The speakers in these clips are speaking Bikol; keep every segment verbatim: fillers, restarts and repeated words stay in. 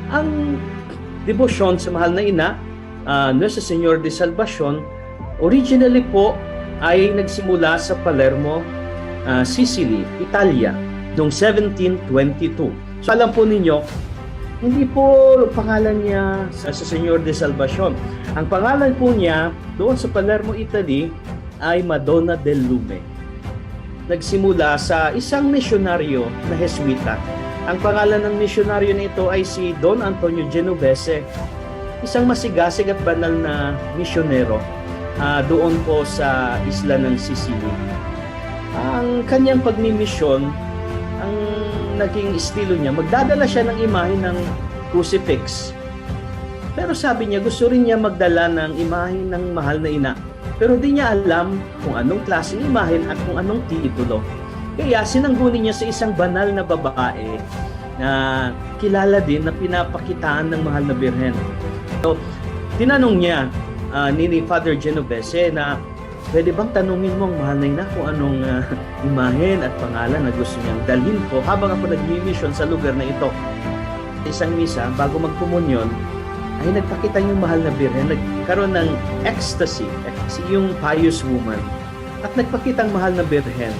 Ang debosyon sa Mahal na Ina, ah, Nuestra Señor de Salvacion, originally po ay nagsimula sa Palermo, ah, Sicily, Italia, noong seventeen twenty-two. So, alam po ninyo, hindi po pangalan niya sa, sa Señor de Salvacion. Ang pangalan po niya doon sa Palermo, Italy, ay Madonna del Lume. Nagsimula sa isang misyonaryo na Jesuita. Ang pangalan ng misyonaryo na ito ay si Don Antonio Genovese, isang masigasig at banal na misyonero, ah, doon po sa isla ng Sicily. Ang kanyang pagmimisyon, ang naging estilo niya, magdadala siya ng imahe ng crucifix. Pero sabi niya, gusto rin niya magdala ng imahe ng Mahal na Ina. Pero di niya alam kung anong klaseng imahen at kung anong titulo. Kaya sinangguni niya sa isang banal na babae na kilala din, na pinapakitaan ng Mahal na Birhen. So, tinanong niya, ah, ni, ni Father Genovese na, "Pwede bang tanungin mo ang Mahal na Ina kung anong, ah, imahen at pangalan na gusto niyang dalhin ko habang ako nagmimisyon sa lugar na ito?" Isang misa, bago magkomunyon, ay nagpakita yung Mahal na Birhen, nagkaroon ng ecstasy, ecstasy yung pious woman. At nagpakita ang Mahal na Birhen.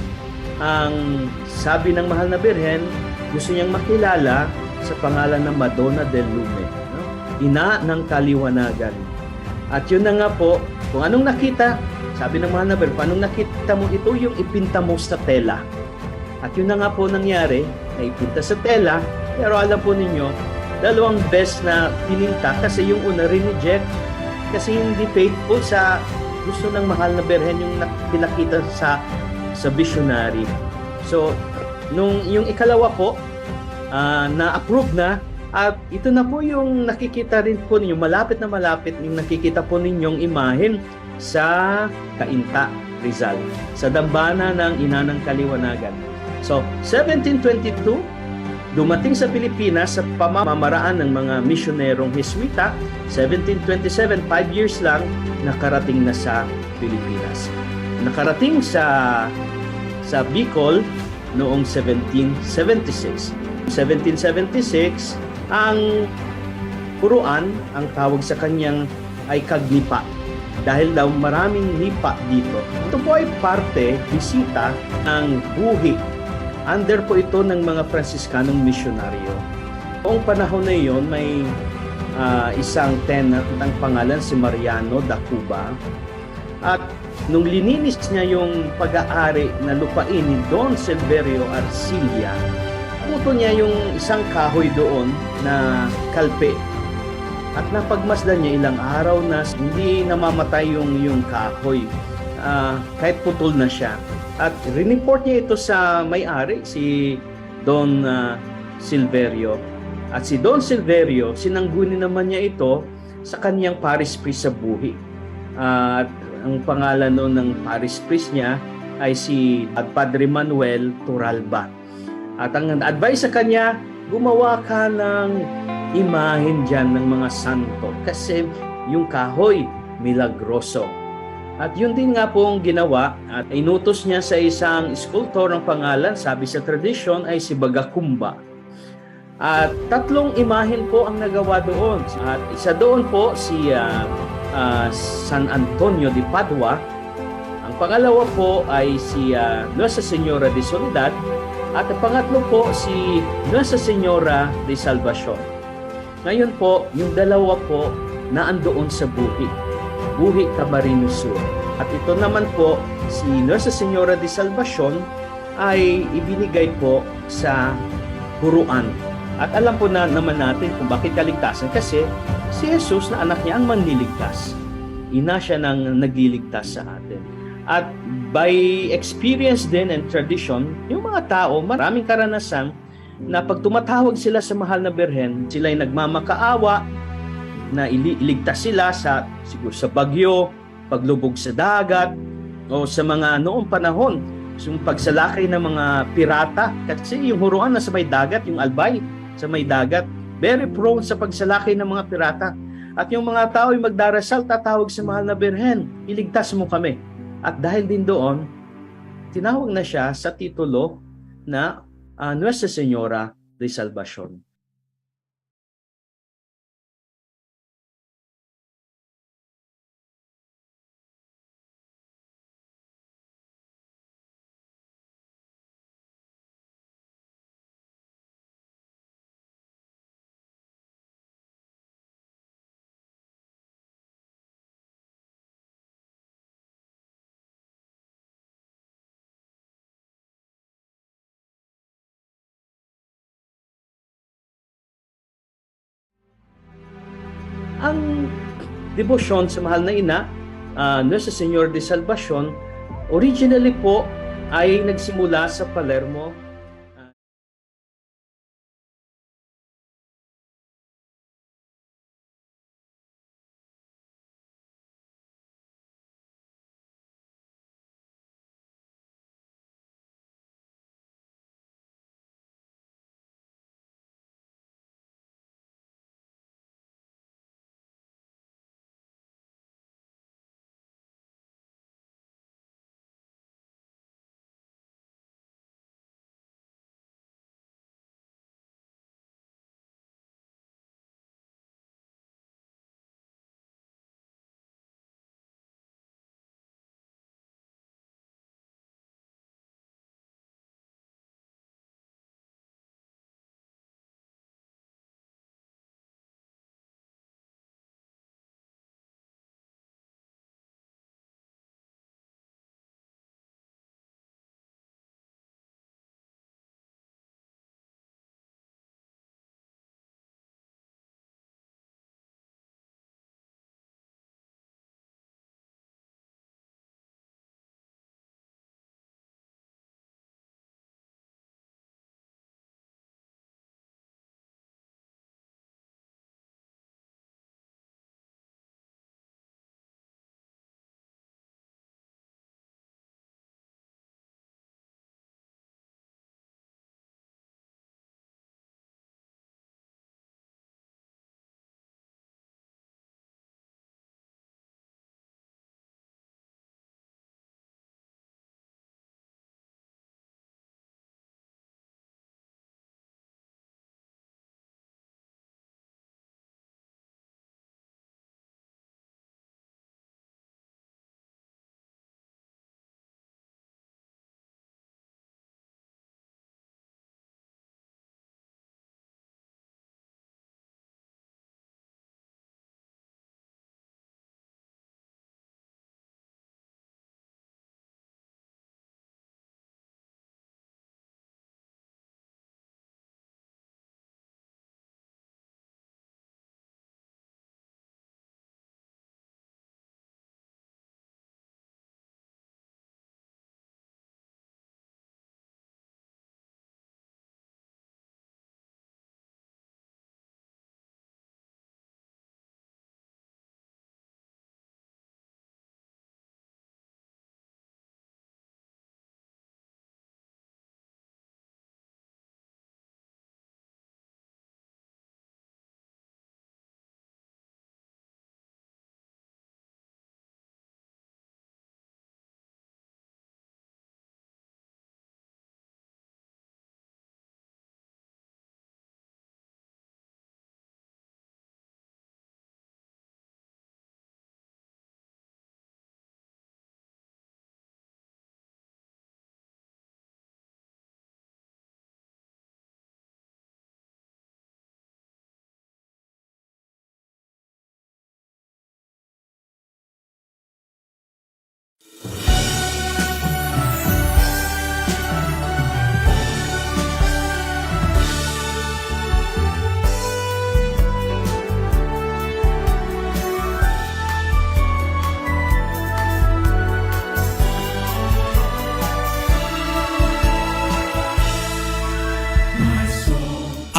Ang sabi ng Mahal na Birhen, gusto niyang makilala sa pangalan ng Madonna del Lume, no? Ina ng Kaliwanagan. At yun na nga po, kung anong nakita, sabi ng Mahal na Birhen, "Kung anong nakita mo, ito yung ipinta mo sa tela." At yun na nga po nangyari, naipinta sa tela, pero alam po ninyo, dalawang bes na pininta kasi yung una rineject kasi hindi faithful sa gusto ng Mahal na Birhen yung na-, pinakita sa, sa visionary. So, nung yung ikalawa po, ah, na-approve na, at ito na po yung nakikita rin po ninyo, malapit na malapit yung nakikita po ninyong imahen sa Cainta, Rizal, sa dambana ng Ina ng Kaliwanagan. So, seventeen twenty-two, dumating sa Pilipinas sa pamamaraan ng mga misyonerong Jesuita. Seventeen twenty-seven, five years lang, nakarating na sa Pilipinas. Nakarating sa, sa Bicol noong seventeen seventy-six. Seventeen seventy-six, ang puruan, ang tawag sa kanyang ay Kagnipa, dahil daw maraming nipa dito. Ito po ay parte, bisita ng buhi. Under po ito ng mga Franciscanong misyonaryo. Noong panahon na iyon, may, ah, isang tenant ng pangalan si Mariano da Cuba. At nung lininis niya yung pag-aari na lupain ni Don Silverio Arcilla, putol niya yung isang kahoy doon na kalpe. At napagmasdan niya, ilang araw na hindi namamatay yung, yung kahoy, ah, kahit putol na siya. At rineport niya ito sa may-ari, si Don, ah, Silverio. At si Don Silverio, sinangguni naman niya ito sa kaniyang parish priest sa buhi. At ang pangalan noon ng parish priest niya ay si Padre Manuel Turalba. At ang advice sa kanya, "Gumawa ka ng imahen diyan ng mga santo, kasi yung kahoy, milagroso." At yun din nga pong ginawa, at inutos niya sa isang sculptor ang pangalan, sabi sa tradisyon, ay si Bagakumba. At tatlong imahen po ang nagawa doon. At isa doon po si, ah, ah, San Antonio de Padua. Ang pangalawa po ay si, ah, Nuestra Señora de Soledad. At ang pangatlo po si Nuestra Señora de Salvacion. Ngayon po, yung dalawa po naandoon sa buhi. Buhi, Camarines Sur. At ito naman po, si Nuestra Señora de Salvacion, ay ibinigay po sa puruan. At alam po na naman natin kung bakit kaligtasan, kasi si Jesus na anak niya ang manliligtas. Ina siya ng nagliligtas sa atin. At by experience din and tradition, yung mga tao, maraming karanasan na pag tumatawag sila sa Mahal na Birhen, sila'y nagmamakaawa na ili-, iligtas sila sa, siguro sa bagyo, paglubog sa dagat, o sa mga noong panahon, yung pagsalakay ng mga pirata. Kasi yung Huroan na sa may dagat, yung Albay sa may dagat, very prone sa pagsalakay ng mga pirata. At yung mga tao ay magdarasal, tatawag sa Mahal na Birhen, "Iligtas mo kami." At dahil din doon, tinawag na siya sa titulo na, ah, Nuestra Señora de Salvacion. Ang debosyon sa Mahal na Ina, ah, Nuestra Señor de Salvacion, originally po ay nagsimula sa Palermo.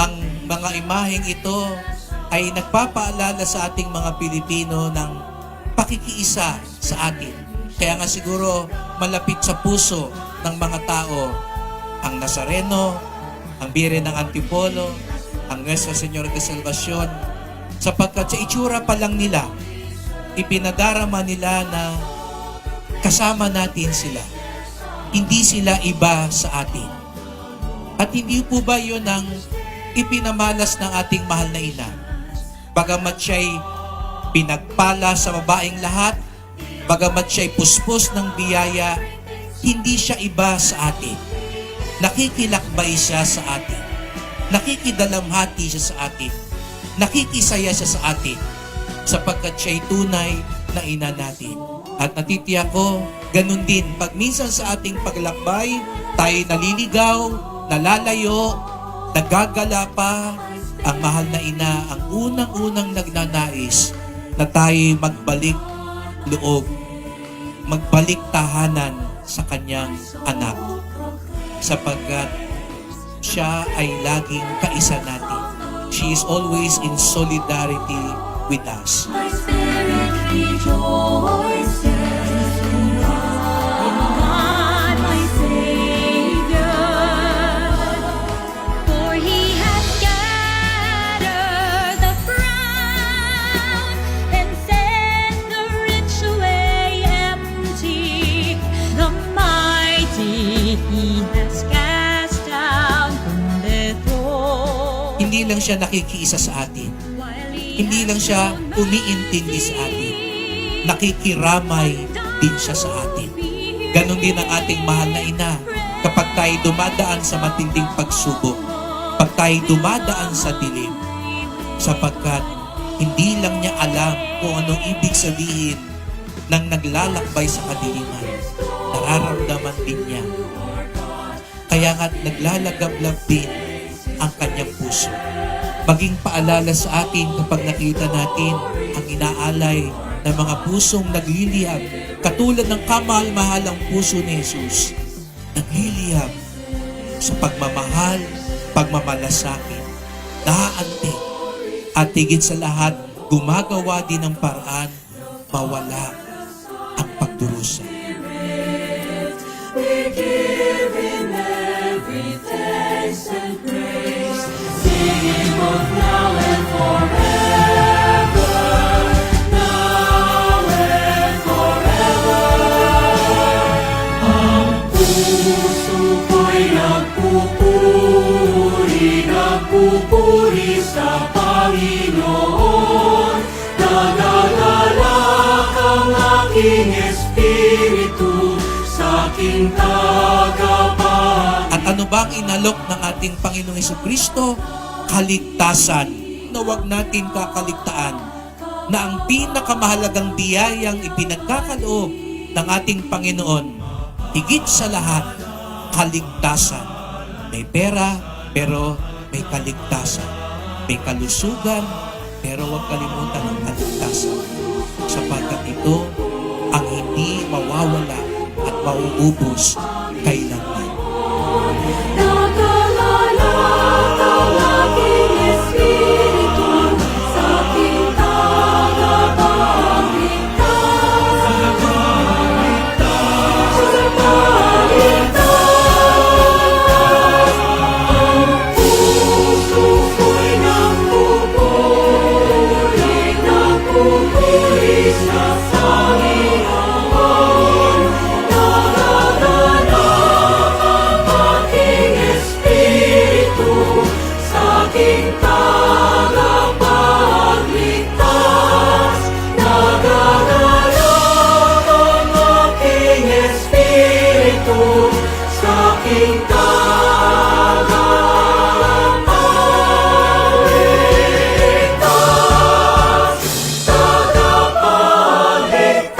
Ang mga imaheng ito ay nagpapaalala sa ating mga Pilipino ng pakikiisa sa atin. Kaya nga siguro malapit sa puso ng mga tao ang Nazareno, ang Birhen ng Antipolo, ang Nuestra Señora de Salvacion, sapagkat sa itsura pa lang nila, ipinadarama nila na kasama natin sila. Hindi sila iba sa atin. At hindi po ba yun ang ipinamalas ng ating mahal na ina? Bagamat siya'y pinagpala sa babaeng lahat, bagamat siya'y puspos ng biyaya, hindi siya iba sa atin. Nakikilakbay siya sa atin. Nakikidalamhati siya sa atin. Nakikisaya siya sa atin, sapagkat siya'y tunay na ina natin. At natitiyak ko, ganun din, pag minsan sa ating paglakbay, tayo naliligaw, nalalayo, nagagala pa, Ang mahal na ina ang unang-unang nagnanais na tayo'y magbalik loob, magbalik tahanan sa kanyang anak, sapagkat siya ay laging kaisa natin. She is always in solidarity with us. My spirit rejoices in God, my Savior. For he has scattered the proud and sent the rich away empty. The mighty he has cast down from the throne. Hindi lang siya nakikiisa sa atin. Hindi lang siya umiintindi sa atin. Nakikiramay din siya sa atin. Ganon din ang ating mahal na ina kapag tayo dumadaan sa matinding pagsubok, pag tayo dumadaan sa dilim, sapagkat hindi lang niya alam kung anong ibig sabihin ng naglalakbay sa kadiliman. Nararamdaman din niya. Kaya nga't naglalagablab din ang kanyang puso. Maging paalala sa atin kapag nakita natin ang inaalay na mga pusong nagliliyab, katulad ng kamahal-mahalang puso ni Jesus. Nagliliyab sa pagmamahal, pagmamalasakit, naaantig, at higit sa lahat, gumagawa din ng paraan mawala ang pagdurusa. We give him every thanks and praise. Sing him both now and forever, now and forever. Ang puso ko'y nagpupuri, nagpupuri sa Panginoon. Nagagalak ang aking espiritu sa aking Tagapag- At ano ba ang inalok ng ating Panginoong Jesu-Cristo? Kaligtasan, na huwag natin kakaligtaan na ang pinakamahalagang biyayang ipinagkakaloob ng ating Panginoon, higit sa lahat, kaligtasan. May pera, pero may kaligtasan. May kalusugan, pero huwag kalimutan ang kaligtasan, sapagkat ito ang hindi mawawala at mauubos kailanman. Nagkagalak ang aking espiritu sa aking Tagapagligtas. Sa Tagapagligtas. Ang puso ko'y nagpupuri, nagpupuri sa Panginoon. Nagagalak ang aking espiritu sa aking Tagapagligtas. Nagagalak ang aking espiritu sa aking Tagapagligtas, Tagapagligtas.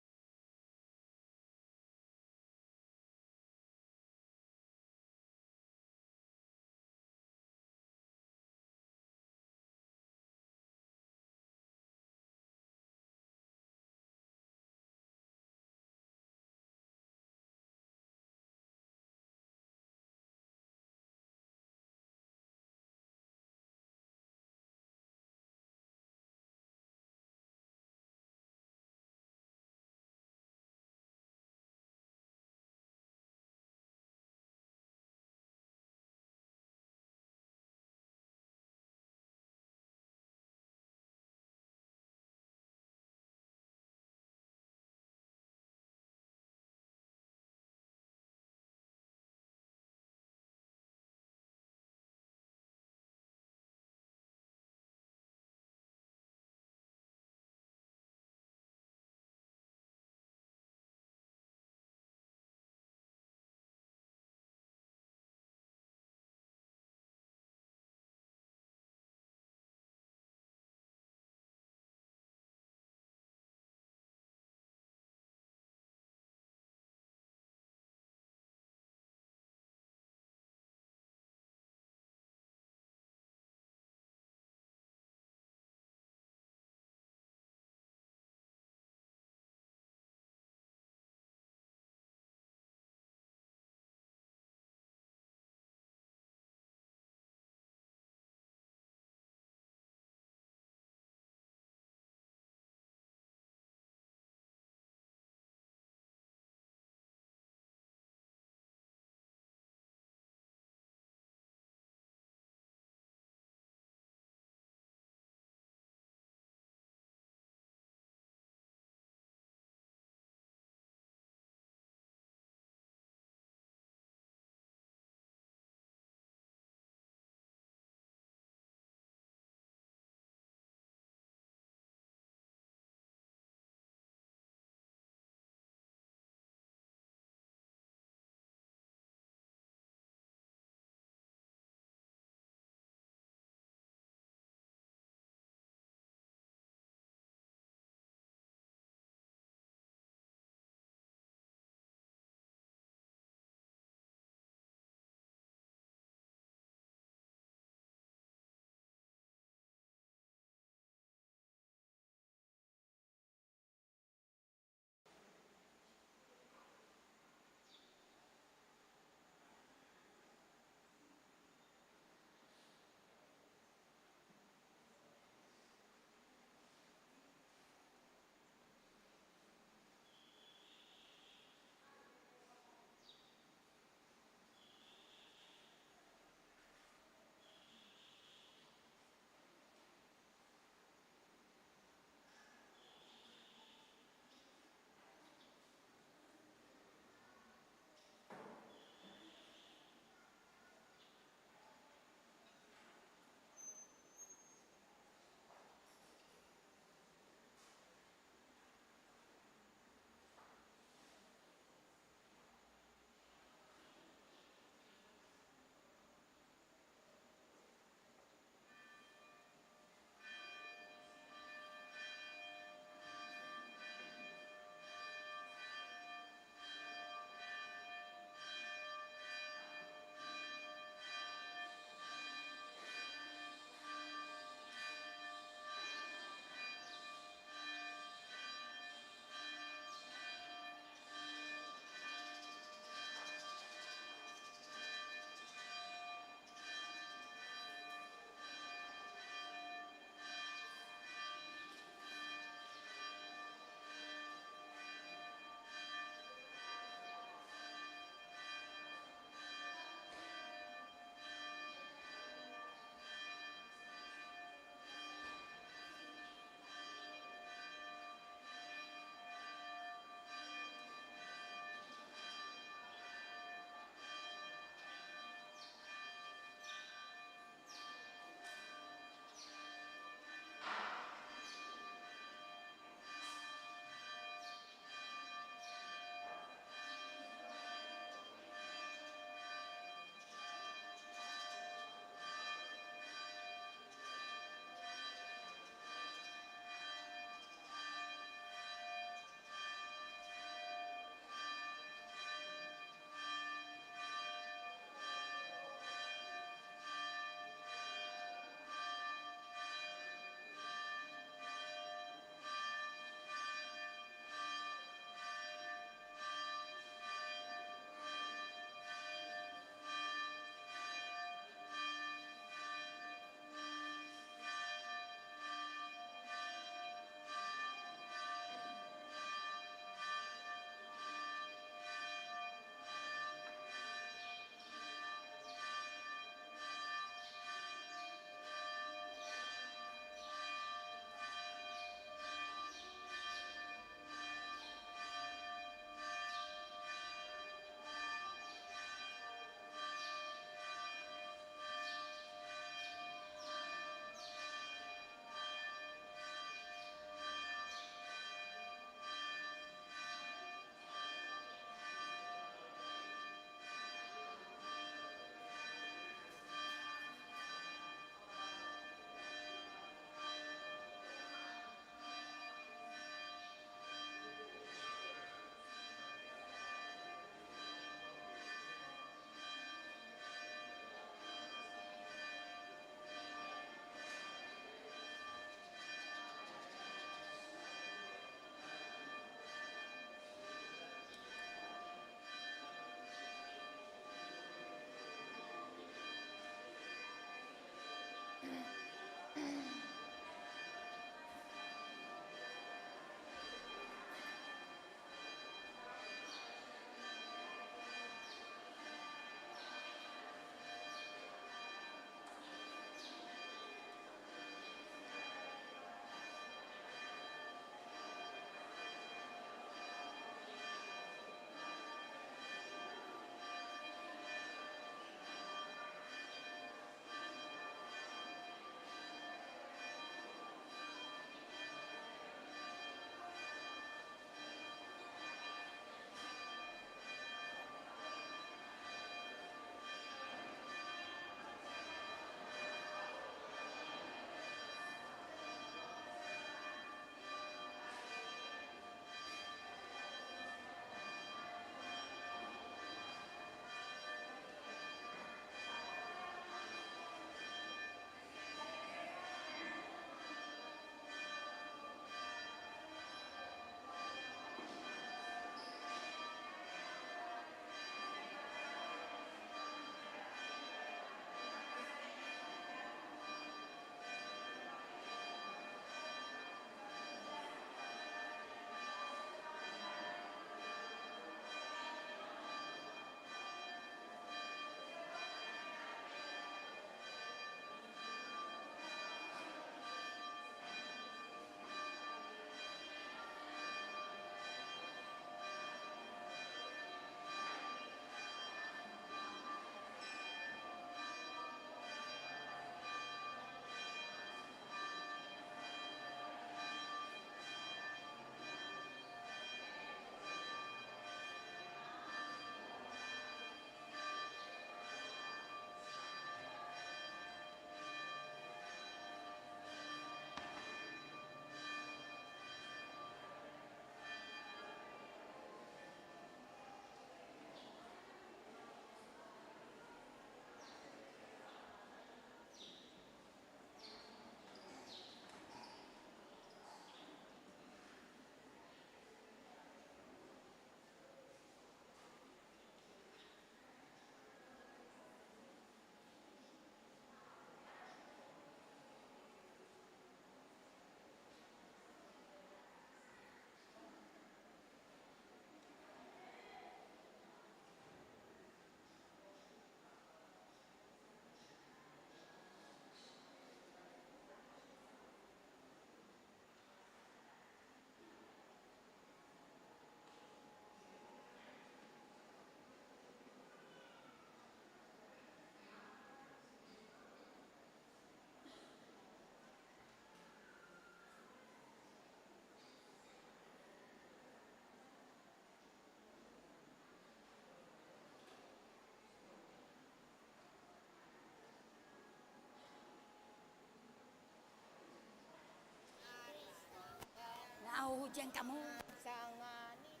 Diyan ka mo. Sa nganin.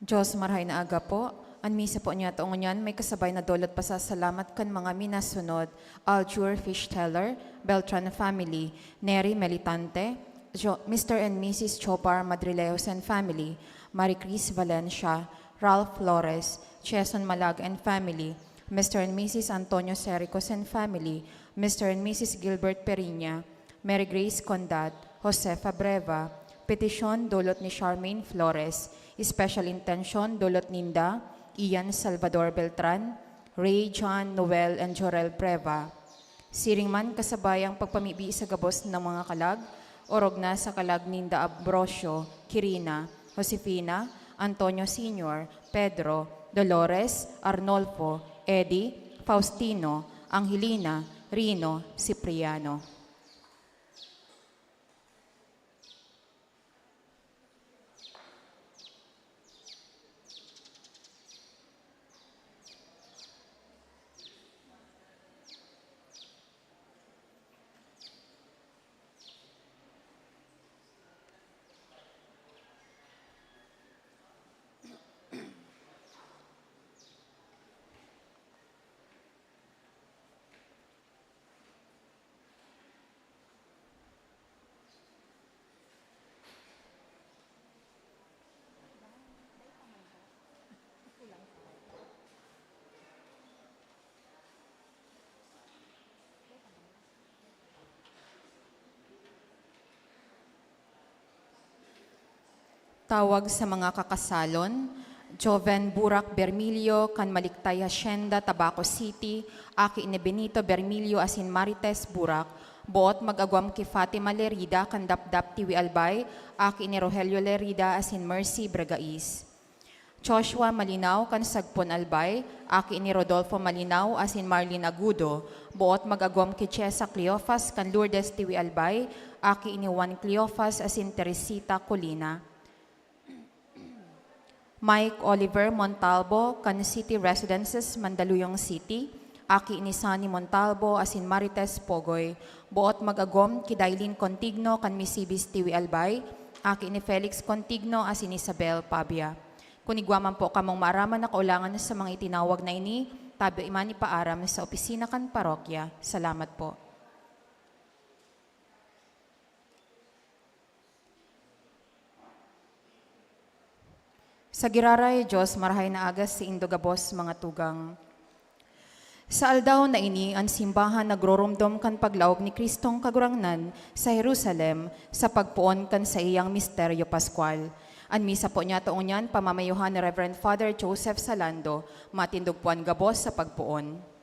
Diyos, marahay na aga po. An misa po niya tao ngunyan may kasabay na dolot pasasalamat kan mga minasunod: Aljur Fishteller, Beltran family, Neri Melitante, Jo-, Mister and Missus Chopar Madrilejos and family, Marie Chris Valencia, Ralph Flores, Cheson Malag and family, Mister and Missus Antonio Sericos and family, Mister and Missus Gilbert Periña, Mary Grace Condat, Josefa Breva. Petisyon, dolot ni Charmaine Flores. Special intention, dolot ninda Ian Salvador Beltran, Ray John Noel and Jorel Breva. Siring man kasabay ang pagpamibi sa gabos na mga kalag, orog na sa kalag ninda Ambrosio, Kirina, Josefina, Antonio Senior, Pedro, Dolores, Arnolfo, Eddie, Faustino, Angelina, Rino, Cipriano. Tawag sa mga kakasalon: Joven Burak Bermilio, kan Maliktay Hacienda, Tabaco City, aki ni Benito Bermilio asin Marites Burak, boot mag-agwam ki Fatima Lerida, kan Dapdap, Tiwi, Albay, aki ni Rogelio Lerida asin Mercy Bregais. Joshua Malinao, kan Sagpon, Albay, aki ni Rodolfo Malinao asin Marlene Agudo, boot mag-agwam ki Chesa Cleofas, kan Lourdes, Tiwi, Albay, aki ni Juan Cleofas asin Teresita Colina. Mike Oliver Montalbo, kan City Residences, Mandaluyong City, aki ni Sunny Montalbo asin Marites Pogoy, boot mag-agom ki Dailin Contigno, kan Misibis, Tiwi, Albay, aki ni Felix Contigno asin Isabel Pabia. Kun igwa man po kamong maaraman na kaulangan sa mga itinawag na ini, tabi man ipaaram sa opisina kan parokya. Salamat po. Sa giraray, Diyos, marahay na aga saindo gabos, mga tugang. Sa aldaw na ini, an simbahan nagroromdom kan paglaog ni Cristong Kagurangnan sa Jerusalem sa pagpoon kan saiyang misteryo Paskwal. An misa po niya tao ngunyan pamamayuhan ni Reverend Father Joseph Salando. Matindog po an gabos sa pagpoon.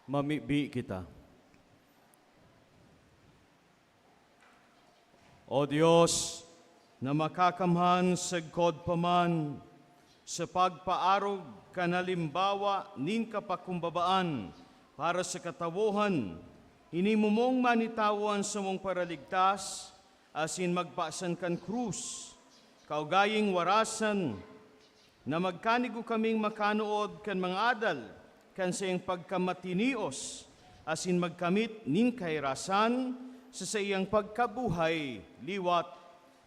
Mamibi kita. O Dios, na makakamhan sagkod pa man sa pagpaarog kan halimbawa nin kapakumbabaan para sa katawohan, hinimo mong manitawo an samong Paraligtas asin magpasan kan krus, kaugaying warasan, na magkanigo kaming makanood kan mga adal kan saiyang pagkamatinios asin magkamit nin kahirasan sa saiyang pagkabuhay liwat.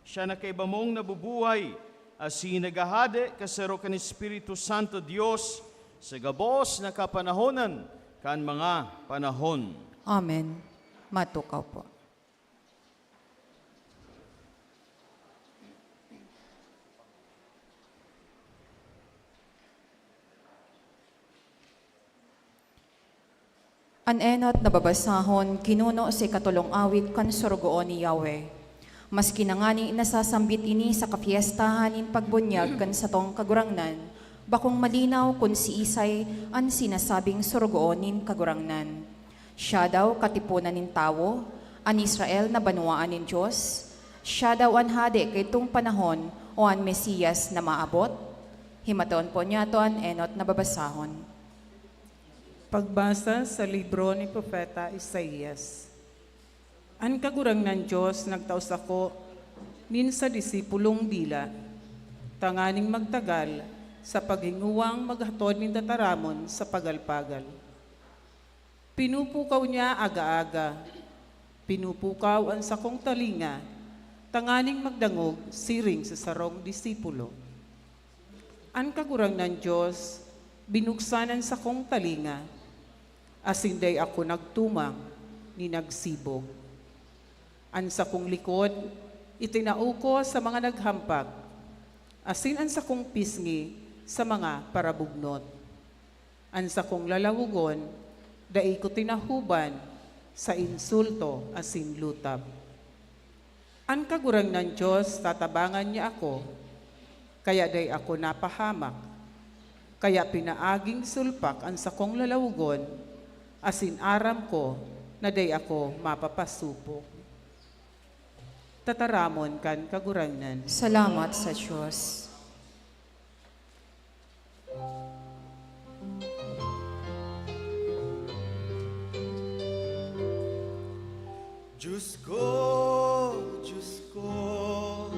Siya na kaiba mong nabubuhay asin naghahade kasaro kan Espiritu Santo Dios sa gabos na kapanahonan kan mga panahon. Amen. Matukaw po. An enot na babasahon kinuno sa ikatolong awit kan Sorogoon ni Yahweh. Maski na ngani nasasambit ini sa kapyestahan nin pagbunyag kan satong Kagurangnan, bakong malinaw kun siisay an sinasabing Sorogoon nin Kagurangnan. Siya daw katiponan nin tawo, an Israel na banwaan nin Dios? Siya daw an hade kaidtong panahon o an Mesias na maabot? Himaton po niyato an enot na babasahon. Pagbasa sa libro ni Propeta Isaias. An Kagurangnan Dios nagtao sako nin sa disipulong dila, tanganing magtagal sa paghingowang maghatod nin tataramon sa pagal-pagal. Pinupukaw niya aga-aga, pinupukaw an sakong talinga tanganing magdangog siring sa sarong disipulo. An Kagurangnan Dios binuksan an sakong talinga, asin dai ako nagtumang ni nagsibog. An sakong likod itinao ko sa mga naghampak, asin an sakong pisngi sa mga parabugnot. An sakong lalawogon dai ko tinahoban sa insulto asin lutab. An Kagurangnan Dios tatabangan niya ako, kaya dai ako napahamak. Kaya pinaaging sulpak an sakong lalawogon, asin aram ko na dai ako mapapasupog. Tataramon kan Kagurangnan. Salamat sa Dios. Diyos ko, Diyos ko,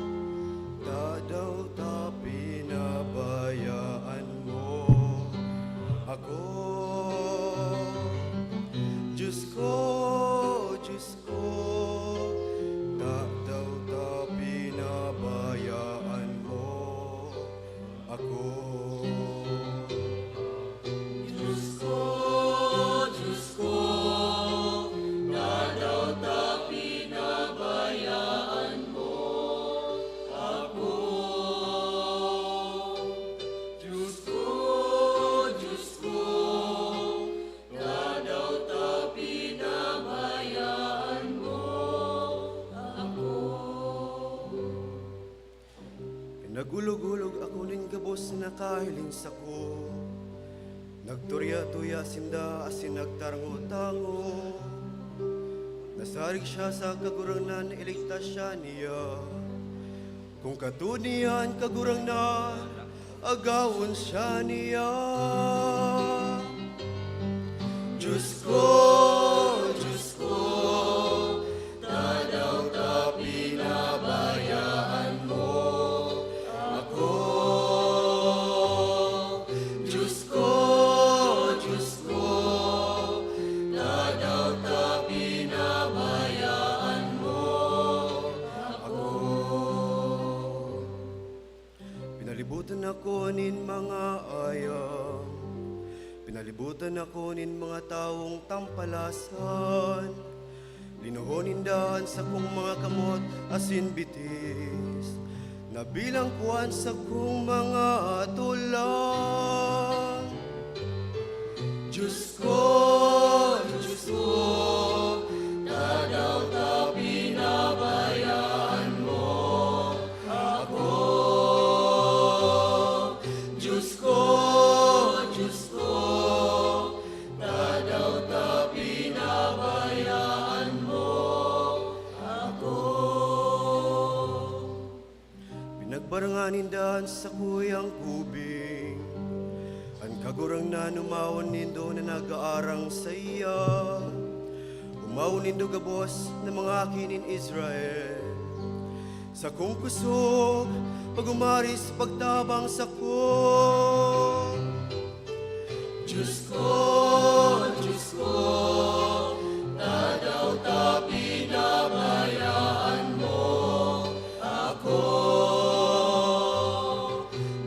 tadaw ta pinabayaan mo ako? Diyos ko, Diyos ko, tadaw ta pinabayaan mo ako? Diyos ko, Diyos ko, tadaw ta pinabayaan mo ako? Diyos ko, Diyos ko, tadaw ta pinabayaan mo ako? Pinag-ulog-ulog ako nin gabos na nakahiling sako. Nagtuya-tuya sinda asin nagtarango-tango. Nasarig siya sa Kagurangnan, iligtas siya niya. Kun kato niya an Kagurangnan, agawon siya niya. Diyos ko, Diyos ko, tadaw ta pinabayaan mo ako? Diyos ko, Diyos ko, tadaw ta pinabayaan mo ako? Pinalibutan ako nin mga ayam, pinalibutan ako nin mga tawong tampalasan. Linuhon ninda an sakong mga kamot asin bitis, nabilang ko an sakong mga tulang. Diyos ko, Diyos ko, tadaw ta pinabayaan mo ako? Diyos ko, Diyos ko, tadaw ninda an sakuyang gubing. An Kagurangnan omawon nindo na nag-aarang saiya. Omawon nindo gabos na mga aki nin Israel. Sakong kosog, pag-umari sa pagtabang sako. Diyos ko, Diyos ko, tadaw ta pinabayaan mo ako?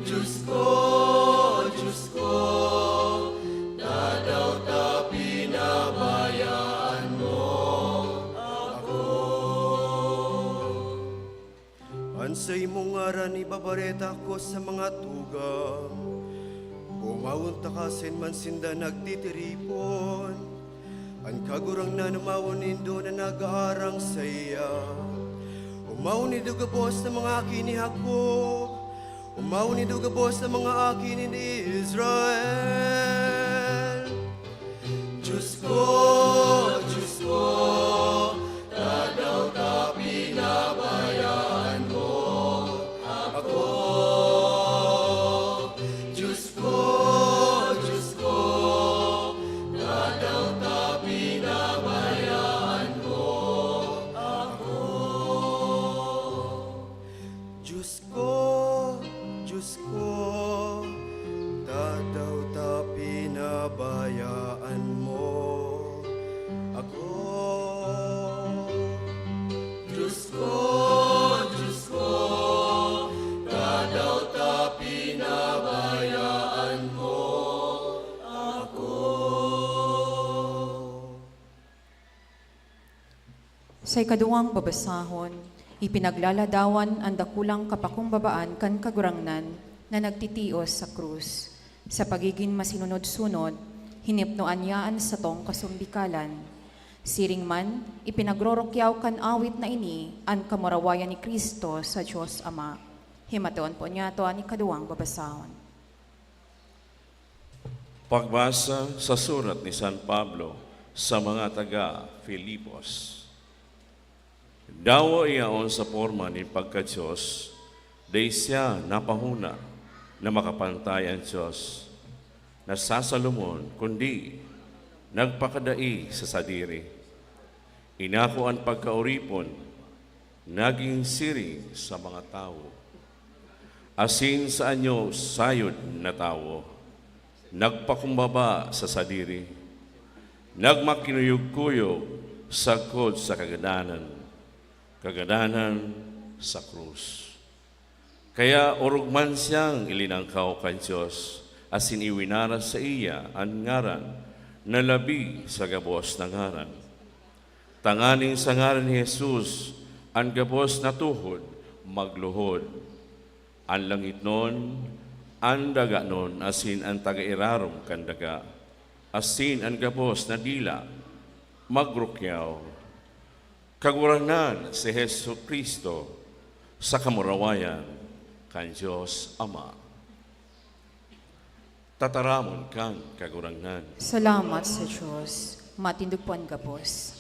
Diyos ko, Diyos ko, tadaw ta pinabayaan mo ako? An saimong ngaran ibabareta ko sa mga tugang. Omawon ta kasin man sinda nagtitiripon. An Kagurangnan omawon nindo na nag-aarang saiya. Omawon nindo gabos na mga aki ni Jacob. Omawon nindo gabos na mga aki ni Israel. Diyos ko, Diyos ko, tadaw ta pinabayaan mo ako? Diyos ko, Diyos ko, tadaw ta pinabayaan mo ako? Diyos ko, Diyos ko, tadaw ta pinabayaan mo ako? Diyos ko, Diyos ko, tadaw ta pinabayaan mo ako? Sa ikaduwang babasahon, ipinaglaladawan an dakulang kapakumbabaan kan Kagurangnan na nagtitios sa krus. Sa pagigin masinunod-sunod, hinipnoan niya an satong kasumbikalan. Siring man, ipinagrorukyaw kan awit na ini an kamurawayan ni Cristo sa Dios Ama. Himateon po niyato an ikaduwang babasahon. Pagbasa sa surat ni San Pablo sa mga taga Filipos. Dawa iyaon sa porma nin pagka-Dios, dai siya napahona na makapantay an Dios na sasalomon, kundi nagpakadai sa sadiri. Inako an pagkaoripon, nagin siring sa mga tawo, asin sa anyo sayod na tawo, nagpakumbaba sa sadiri, nagmakinuyog-kuyog sagkod sa kagadanan, kagadanan sa krus. Kaya orog man siyang ilinangkaw kan Dios, asin iwinaras saiya an ngaran na labi sa gabos na ngaran, tanganing sa ngaran ni Jesus an gabos na tuhod magluhod, an langitnon, an daganon, asin an taga-irarom kan daga, asin an gabos na dila magrukyaw. Kagurangnan si Jesu-Cristo sa kamurawayan kan Dios Ama. Tataramon kan Kagurangnan. Salamat sa Dios. Matindog po an gabos.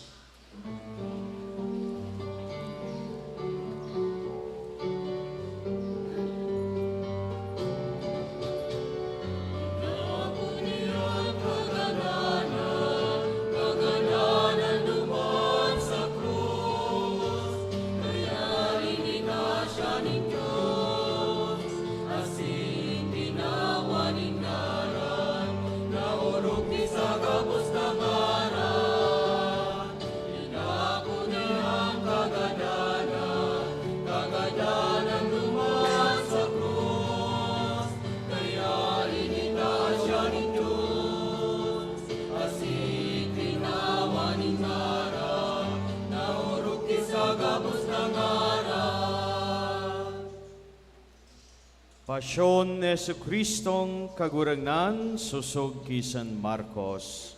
Pasyon ni Jesu-Cristong Kagurangnan sosog ki San Marcos.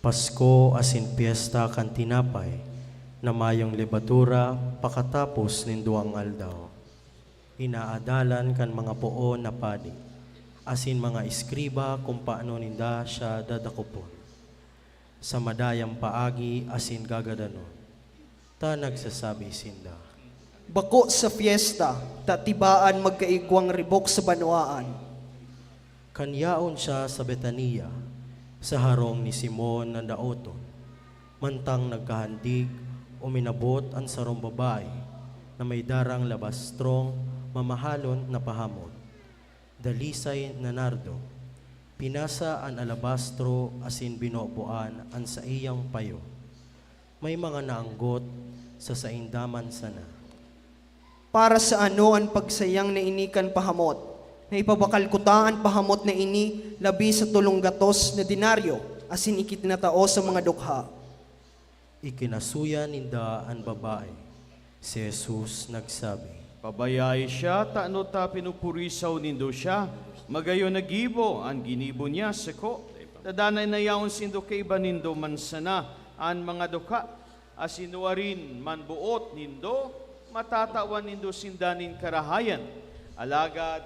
Pasko asin pyesta kan tinapay na mayong lebadura pakatapos nin duwang aldaw. Inaadalan kan mga poon na padi asin mga eskriba kun paano ninda siya dadakopon sa madayang paagi asin gagadanon. Ta nagsasabi sinda, Bako sa fiesta, ta tibaan magkaigwang ribok sa banwaan. Kan yaon siya sa Betania, sa harong ni Simon na daoton, mantang nagkahandig, uminabot an sarong babae na may darang labastrong mamahalon na pahamot, dalisay na nardo. Pinasa an alabastro asin binoboan an saiyang payo. May mga naanggot sa sainda man sana. Para sa ano an pagsayang na ini kan pahamot, na ipabakal kuta an pahamot na ini labi sa tolong gatos na denaryo, asin ikinatao sa mga dukha? Ikinasuya ninda an babae. Si Jesus nagsabi, "Pabayai siya, tano ta pinupurisaw nindo siya. Magayon na gibo an ginibo niya sako. Ta danay na yaon saindo kaiba nindo man sana an mga dukha, asin nuarin man boot nindo, matatawan nindo sinda nin karahayan. Alagad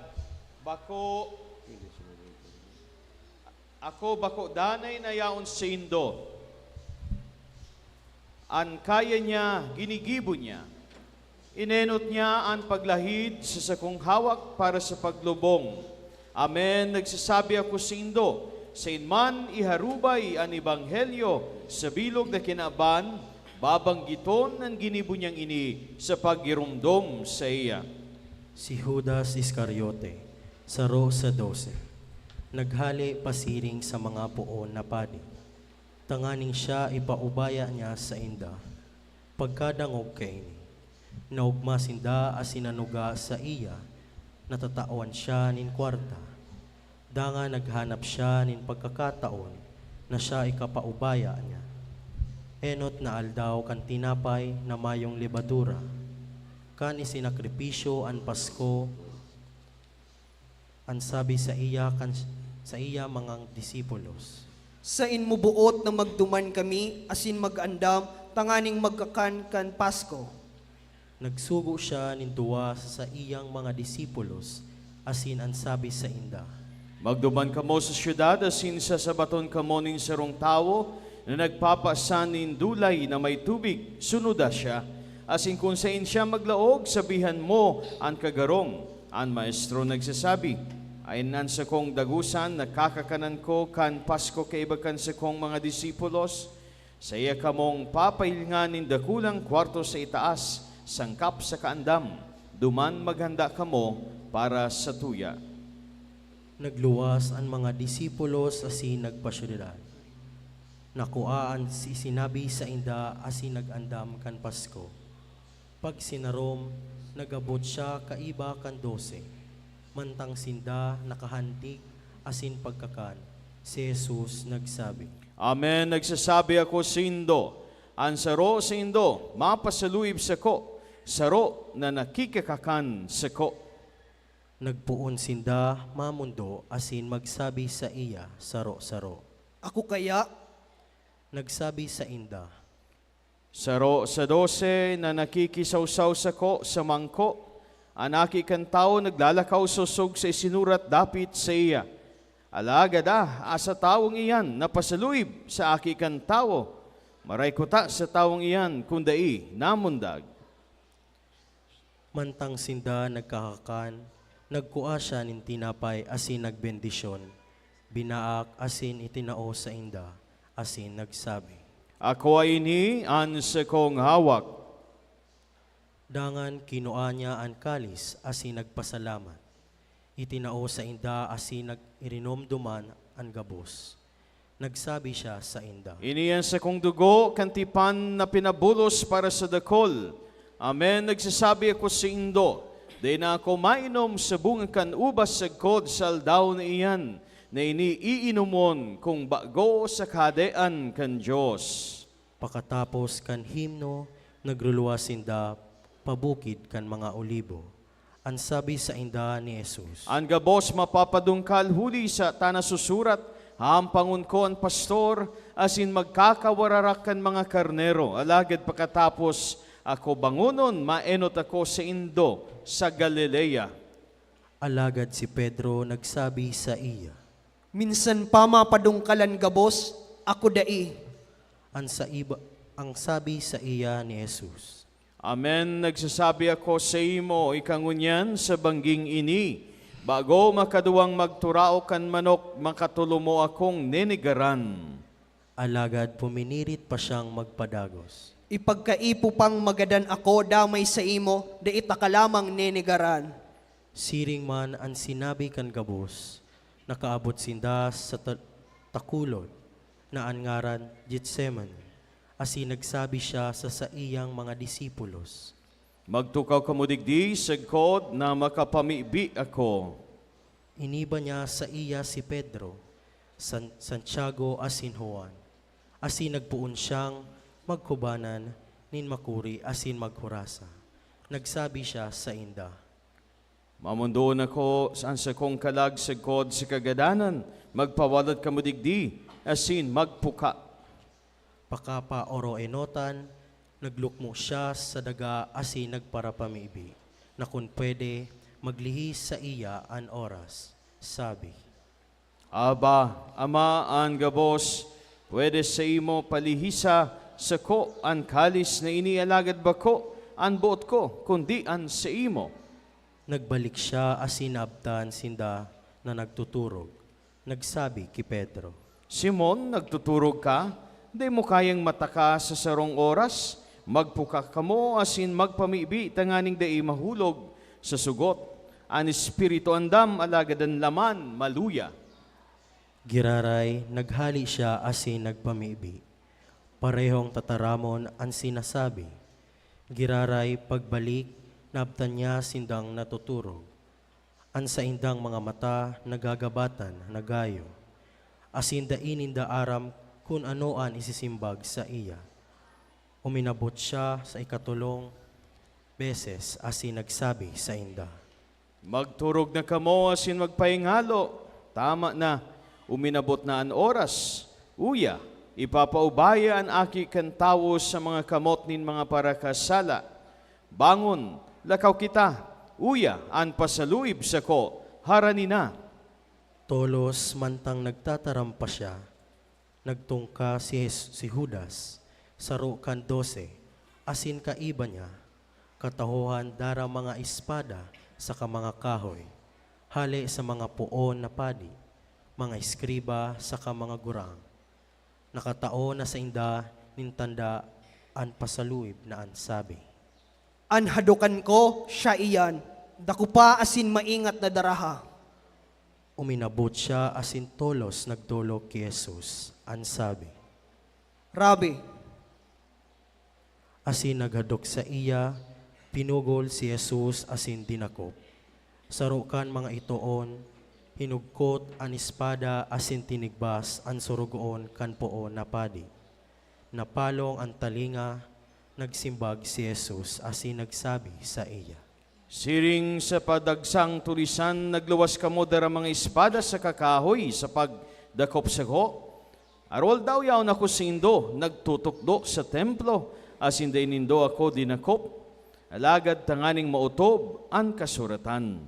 bako, ako bako danay na yaon saindo. An kaya niya, ginigibo niya. Inenot niya an paglahid sa sakong hawak para sa paglubong. Amen, nagsasabi ako saindo, sain man iharubay an ebanghelyo sa bilog na kinaban, babanggiton an ginibo niyang ini sa pagiromdom saiya." Si Judas Iscariote, saro sa dose, naghale pasiring sa mga poon na padi, tanganing siya ipaubaya niya sainda. Pagkadangog kaini, naogma sinda asin nanuga saiya na tatawan siya nin kwarta. Dangan naghanap siya nin pagkakataon na siya ikapaubaya niya. Enot na aldaw kan tinapay na mayong lebadura, kan isinakripisyo an Pasko, an sabi saiya kan, saiya mga disipulos, "Sain mo boot na magduman kami asin mag-andam tanganing magkakan kan Pasko?" Nagsugo siya nin duwa sa saiyang mga disipulos asin an sabi sainda, "Magduman kamo sa syudad asin sasabaton kamo nin sarong tawo na nagpapasan nin dulay na may tubig. Sunoda siya, asin kun saen siya maglaog, sabihan mo an kagarong, 'An Maestro nagsasabi, "Aen an sakong dagosan na kakakanan ko kan Pasko kaiba kan sakong mga disipulos"? Saiya kamong papahilingan nin dakulang kwarto sa itaas, sangkap sa kaandam. Duman maghanda kamo para sa tuya." Nagluwas an mga disipulos asin nagpasyudad. Nakua an si-, sinabi sainda asin nag-andam kan Pasko. Pagsinarom, nag-abot siya kaiba kan dose. Mantang sinda nakahandig asin pagkakan, si Jesus nagsabi, "Amen, nagsasabi ako saindo, an saro saindo mapasaluib sako, saro na nakikakakan sako." Nagpoon sinda mamondo asin magsabi saiya saro-saro, "Ako kaya?" Nagsabi sainda, "Saro sa dose na nakikisawsaw sako sa mangko, an Aki kan Tawo naglalakaw sosog sa isinurat dapit saiya. Alagad, ah, sa tawong iyan na pasaluib sa Aki kan Tawo, maray kuta sa tawong iyan kun dai namundag." Mantang sinda nagkakakan, nagkua siya nin tinapay asin nagbendisyon, binaak asin itinao sainda, asin nagsabi, "Ako ini an sakong hawak." Dangan kinua niya an kalis asin nagpasalamat. Itinao sainda asin nag-, irinom duman an gabos. Nagsabi siya sainda, "Ini an sakong dugo kan tipan na pinabulos para sa dakul. Amen, nagsasabi ako saindo, dai na ako mainom sa bunga kan ubas sagkod sa aldaw na iyan, na ini iinomon kong bago sa Kahadean kan Dios." Pakatapos kan himno, nagruluwas sinda pabukid kan mga Olibo. An sabi sainda ni Jesus, "An gabos mapapadungkal huli sa ta nasusurat, 'Hahampangon ko an pastor, asin magkakawararak kan mga karnero.' Alagad pakatapos ako bangonon, maenot ako saindo sa Galilea." Alagad si Pedro nagsabi saiya, "Minsan pa mapadungkal an gabos, ako dai." An sa iba, ang sabi saiya ni Jesus, Amen. Nagsasabi ako saimo, ika ngunyan sa bangging ini, bago makaduwang magturao kan manok, makatolo mo akong nenegaran. Alagad puminirit pa siyang magpadagos. Ipagkaipo pang magadan ako damay saimo, dai taka lamang nenegaran. Siring man an sinabi kan gabos, nakaabot sinda sa ta-, takulod na an ngaran Getsemani, asin nagsabi siya sa saiyang mga disipulos, "Magtukaw kamo digdi sagkod na makapamibi ako." Iniba niya saiya si Pedro, San-, Santiago asin Juan, asin nagpoon siyang magkubanan nin makuri asin maghurasa. Nagsabi siya sainda, "Mamondoon ako sa sakong kalag sagkod sa kagadanan, magpawalat kamo digdi asin magpuka." Pakapaoroenotan, naglukmo siya sa daga asin nagparapamibi na kun pwede, maglihis saiya an oras. Sabi, "Aba, Ama, an gabos, pwede saimo palihisa sako an kalis na ini, alagad bako an boot ko, kundi an saimo." Nagbalik siya asin naabtan sinda na nagtuturog. Nagsabi ki Pedro, "Simon, nagtuturog ka? Dai mo kayang mataka sa sarong oras? Magpuka kamo asin magpamibi tanganing dai mahulog sa sugot. An espiritu andam, alagad an laman maluya." Giraray, naghale siya asin nagpamibi. Parehong tataramon an sinasabi. Giraray, pagbalik, naabtan niya sindang natuturog. An saindang mga mata nagagabatan na gayo, asin dai ninda aram kun ano an isisimbag saiya. Uminabot siya sa ikatolong beses asin nagsabi sainda, "Magturog na kamo asin magpahingalo. Tama na, uminabot na an oras. Uya, ipapaubaya an Aki kan Tawo sa mga kamot nin mga parakasala. Bangon, lakaw kita. Uya, an pasaluib sako, harani na." Tolos mantang nagtataram pa siya, nagtungka si Jes-, si Judas, saro kan dose, asin kaiba niya, katahohan daram mga espada saka mga kahoy, hale sa mga poon na padi, mga eskriba saka mga gurang. Nakatao na sainda nin tanda an pasaluib na an sabi, "An hadokan ko, siya iyan, dakupa asin maingat na daraha." Uminabot siya asin tolos nagdolok ki Jesus. An sabi, "Rabi." Asin naghadok saiya, pinugol si Jesus asin dinakop. Saro kan mga itoon, hinugkot an espada asin tinigbas an sorogoon kan poon na padi. Napalong an talinga, nagsimbag si Jesus asin nagsabi saiya, "Siring sa padagsang tulisan, nagluwas kamo dara mga espada saka kahoy sa pagdakop sako? Aroaldaw yaon ako saindo nagtutukdo sa templo, asin dai nindo ako dinakop. Alagad tanganing maotob an kasuratan."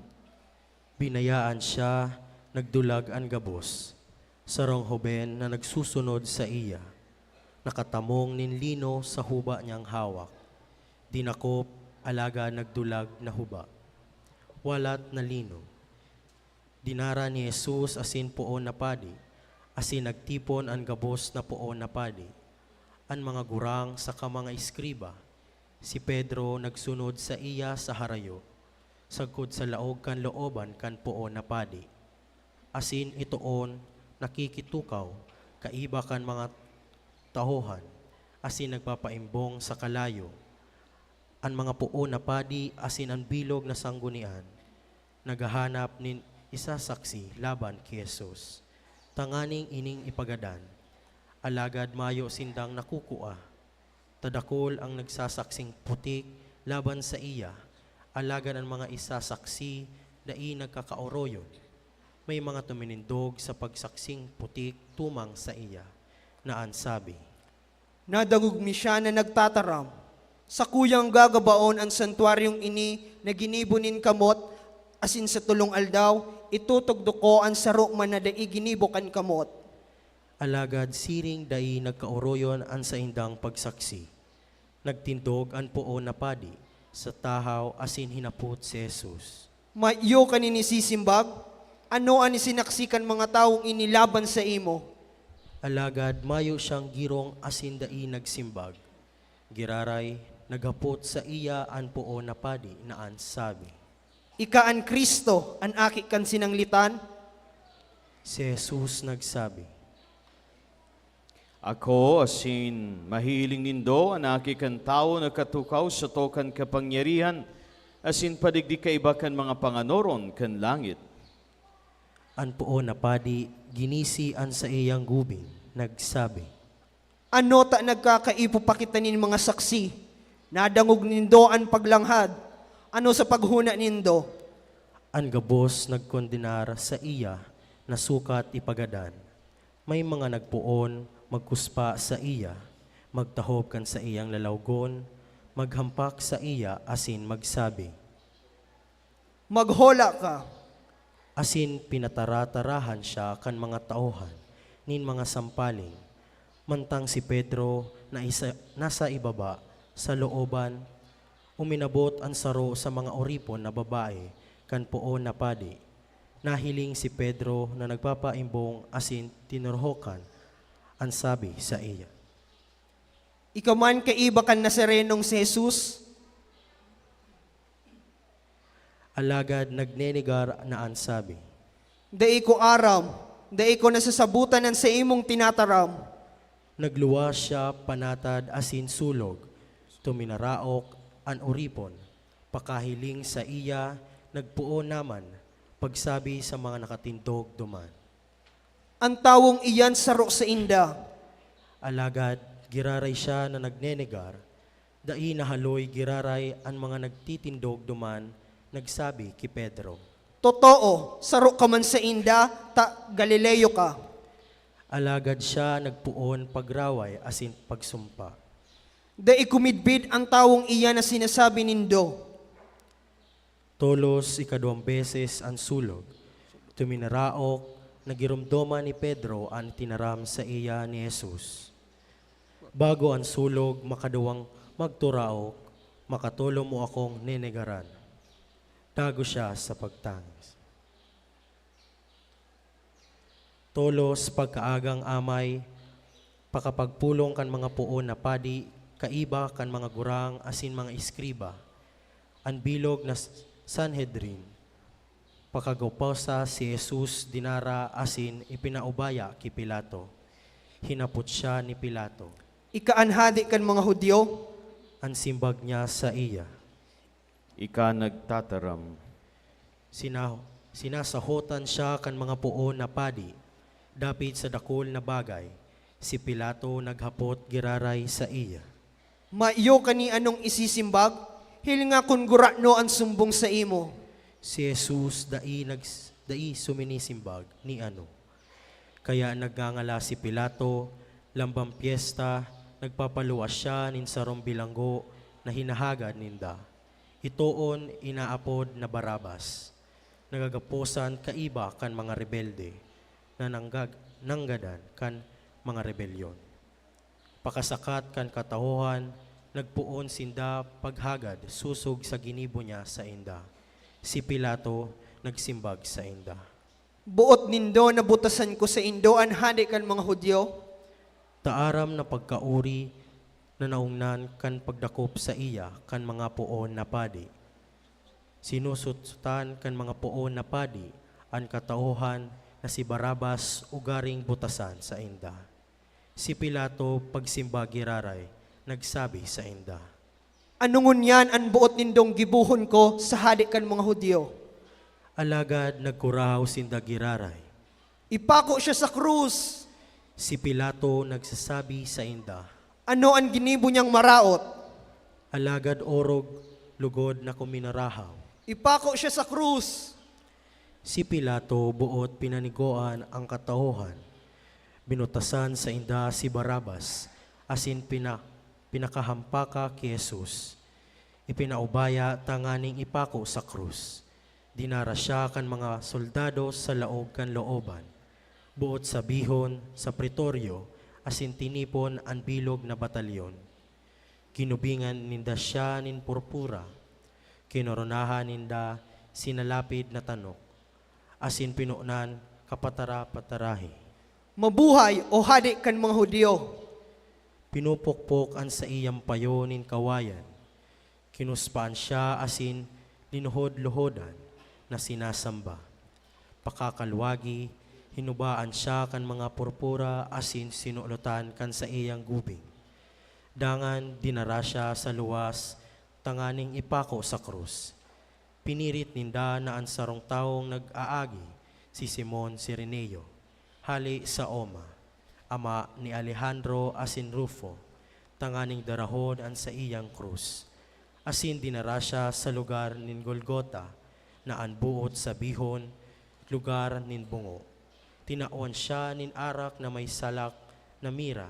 Binayaan siya, nagdulag an gabos. Sarong hoben na nagsusunod saiya, nakatamong nin lino sa huba niyang hawak. Dinakop, alagad nagdulag na huba. Walat na lino. Dinara ni Jesus asin poon na padi, asin nagtipon an gabos na poon na padi, an mga gurang saka mga eskriba. Si Pedro nagsunod saiya sa harayo, sagkod sa laog kan looban kan poon na padi. Asin itoon, nakikitukaw, kaiba kan mga tahohan, asin nagpapaimbong sa kalayo. An mga poon na padi asin an bilog na sanggunian naghahanap nin isa saksi laban ki Jesus, tanganing ining ipagadan, alagad mayo sindang nakukua. Ta dakul an nagsasaksing putik laban saiya, alagad an mga isa saksi dai nagkakaoroyon. May mga tuminindog sa pagsaksing putik tumang saiya, na an sabi, "Nadangog mi siya na nagtataram, 'Sakuyang gagabaon an santuaryong ini na ginibo nin kamot, asin sa tolong aldaw, itutugdok ko an saro man na dai ginibo kan kamot.'" Alagad siring dai nagkaoroyon an saindang pagsaksi. Nagtindog an poon na padi sa tahaw asin hinapot si Jesus, "Mayo ka nin isisimbag? Ano an isinaksi kan mga tawong ini laban saimo?" Alagad mayo siyang girong asin dai nagsimbag. Giraray, naghapot saiya an poon na padi na an sabi, "Ika an Cristo, an Aki kan Sinanglitan?" Si Jesus nagsabi, "Ako asin mahihiling nindo an Aki kan Tawo nakatukaw sato kan kapangyarihan asin padigdi kaiba kan mga panganoron kan langit." An poon na padi ginisi an saiyang gubing, nagsabi, "Ano ta nagkakaipo pa kita nin mga saksi? Nadangog nindo an paglanghad. Ano sa paghona nindo?" An gabos nagkondenar saiya na sukat ipagadan. May mga nagpoon magkuspa saiya, magtahob kan saiyang lalawgon, maghampak saiya asin magsabi, "Maghola ka!" Asin pinatara-tarahan siya kan mga tauhan nin mga sampaling. Mantang si Pedro na isa, nasa ibaba, sa looban, uminabot an saro sa mga oripon na babae kan poon na padi. Nahiling si Pedro na nagpapaimbong asin tinurhokan an sabi saiya, "Ika man kaiba kan Nazarenong si Jesus?" Alagad nagnenegar na an sabi, "Dai ko aram, dai ko nasasabotan an saimong tinataram." Nagluwas siya panatad asin sulog, tuminaraok an oripon. Pakahiling saiya, nagpoon naman pagsabi sa mga nakatindog duman, "An tawong iyan saro sainda." Alagad giraray siya na nagnenegar, dai nahaloy giraray an mga nagtitindog duman nagsabi ki Pedro, "Totoo, saro ka man sainda, ta Galileo ka." Alagad siya nagpoon pagraway asin pagsumpa, "Dai ko midbid an tawong iyan na sinasabi nindo." Tolos ikaduwang beses an sulog. Tuminaraok, nagiromdoman ni Pedro an tinaram saiya ni Jesus. Bago an sulog makaduwang magturaok, makatolo mo akong nenegaran. Tago siya sa pagtangis. Tolos pagkaagang amay, pakapagpulong kan mga poon na padi, kaiba kan mga gurang asin mga eskriba, an bilog na s-, Sanhedrin. Pakagwaposa si Jesus dinara asin ipinaubaya ki Pilato. Hinapot siya ni Pilato, "Ika an hade kan mga Judio?" An simbag niya saiya, "Ika nagtataram." Sina-, sinasahotan siya kan mga poon na padi dapit sa dakul na bagay. Si Pilato naghapot giraray saiya, "Mayo ka ni anong isisimbag? Hilinga kun gurano an sumbong saimo." Si Jesus dai nags-, dai suminisimbag ni ano. Kaya nagngangalas si Pilato, lambang pyesta, nagpapaluwas siya nin sarong bilanggo na hinahagad ninda. Itoon inaapod na Barrabas. Nagagaposan kaiba kan mga rebelde na nanggag-, nanggadan kan mga rebelyon. Pakasakat kan katawohan, nagpoon sinda paghagad sosog sa ginibo niya sainda. Si Pilato nagsimbag sainda, "Boot nindo na butasan ko saindo an hade kan mga Judio?" Ta aram na pagkaori na naongnan kan pagdakop saiya kan mga poon na padi. Sinusutsutan kan mga poon na padi an katawohan na si Barrabas ugaring butasan sainda. Si Pilato, pagsimbag giraray, nagsabi sainda, "Ano ngunyan an boot nindong gibohon ko sa hade kan mga Judio?" Alagad nagkurahaw sinda giraray, "Ipako siya sa krus!" Si Pilato nagsasabi sainda, "Ano an ginibo niyang maraot?" Alagad orog lugod na kuminurahaw, "Ipako siya sa krus!" Si Pilato boot pinanigoan an katawohan. Binutasan sainda si Barrabas, asin pina-, pinakahampaka ki Jesus. Ipinaubaya tanganing ipako sa krus. Dinara siya kan mga soldados sa laog kan looban, boot sabihon, sa pretoryo, asin tinipon an bilog na batalyon. Ginubingan ninda siya nin purpura, kinoronahan ninda sinalapid na tanok, asin pinonan kapatara-patarahi. "Mabuhay, O Hade kan mga Judio!" Pinupukpok an saiyang payo nin kawayan, kinuspaan siya asin linuhod-luhodan na sinasamba. Pakakalwagi, hinubaan siya kan mga purpura asin sinulotan kan saiyang gubing. Dangan dinara siya sa luwas tanganing ipako sa krus. Pinirit ninda na an sarong tawong nag-aagi, si Simon Cireneo, hale sa Oma, ama ni Alejandro asin Rufo, tanganing darahon an saiyang krus. Asin dinara siya sa lugar nin Golgota, na an boot sabihon, "Lugar nin Bungo." Tinawan siya nin arak na may salak na mira,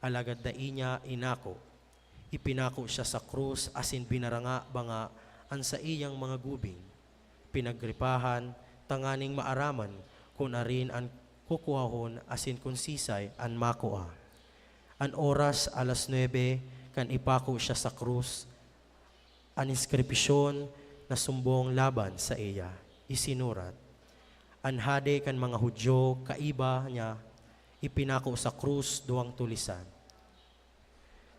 alagad dai niya inako. Ipinako siya sa krus asin binaranga-banga an saiyang mga gubing. Pinagripahan tanganing maaraman kun arin an kukuahon asin kun sisay an makua. An oras alas nuebe kan ipako siya sa krus, an inskripsyon na sumbong laban saiya isinurat, "An Hade kan mga Judio kaiba niya ipinako sa krus duwang tulisan."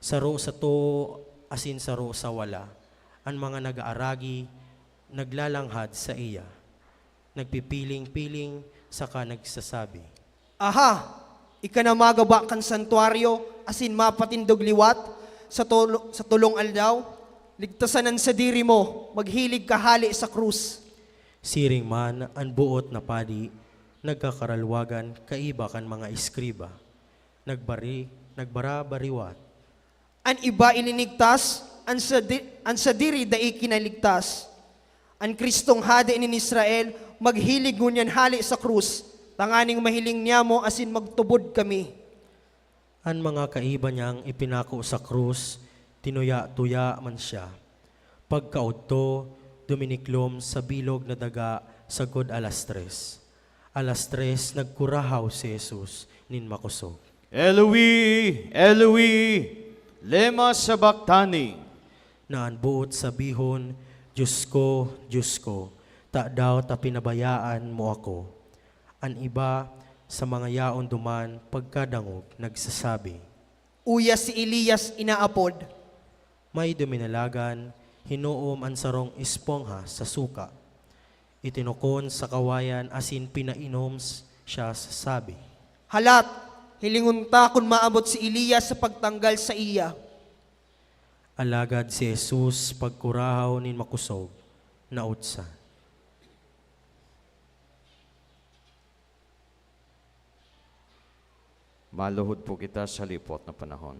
Saro sa too asin saro sa wala, an mga nag-aaragi naglalanghad saiya, nagpipiling-piling saka nagsasabi, "Aha! Ika na magaba kan santuaryo asin mapatindog liwat sa tolo-, sa tolong aldaw? Ligtasan an sadiri mo, maghilig ka hale sa krus." Siring man, an boot na padi nagkakaralwagan kaiba kan mga eskriba, nagbari-, nagbara-bariwat. "An iba ilinigtas, an sadi-, an sadiri dai kinaligtas. An Cristong Hade nin Israel maghilig ngunyan hale sa krus, tanganing mahiling niyamo asin magtubod kami." An mga kaiba niyang ipinako sa krus, tinuya-tuya man siya. Pagkaodto, duminiklom sa bilog na daga sagkod alas tres. Alas tres, nagkurahaw si Jesus nin makosog, "Eloi, Eloi, lema sabactani?" na an boot sabihon, "Dios ko, Dios ko, tadaw ta pinabayaan mo ako?" An iba sa mga yaon duman pagkadangog nagsasabi, "Uya si Elias inaapod." May duminalagan, hinuom an sarong espongha sa suka. Itinukon sa kawayan asin pinainom s-, siya sa sabi, "Halat, hilingon ta kun maabot si Elias sa pagtanggal saiya." Alagad si Jesus, pagkurahaw nin makosog, nautsan. Maluhod po kita sa lipot na panahon.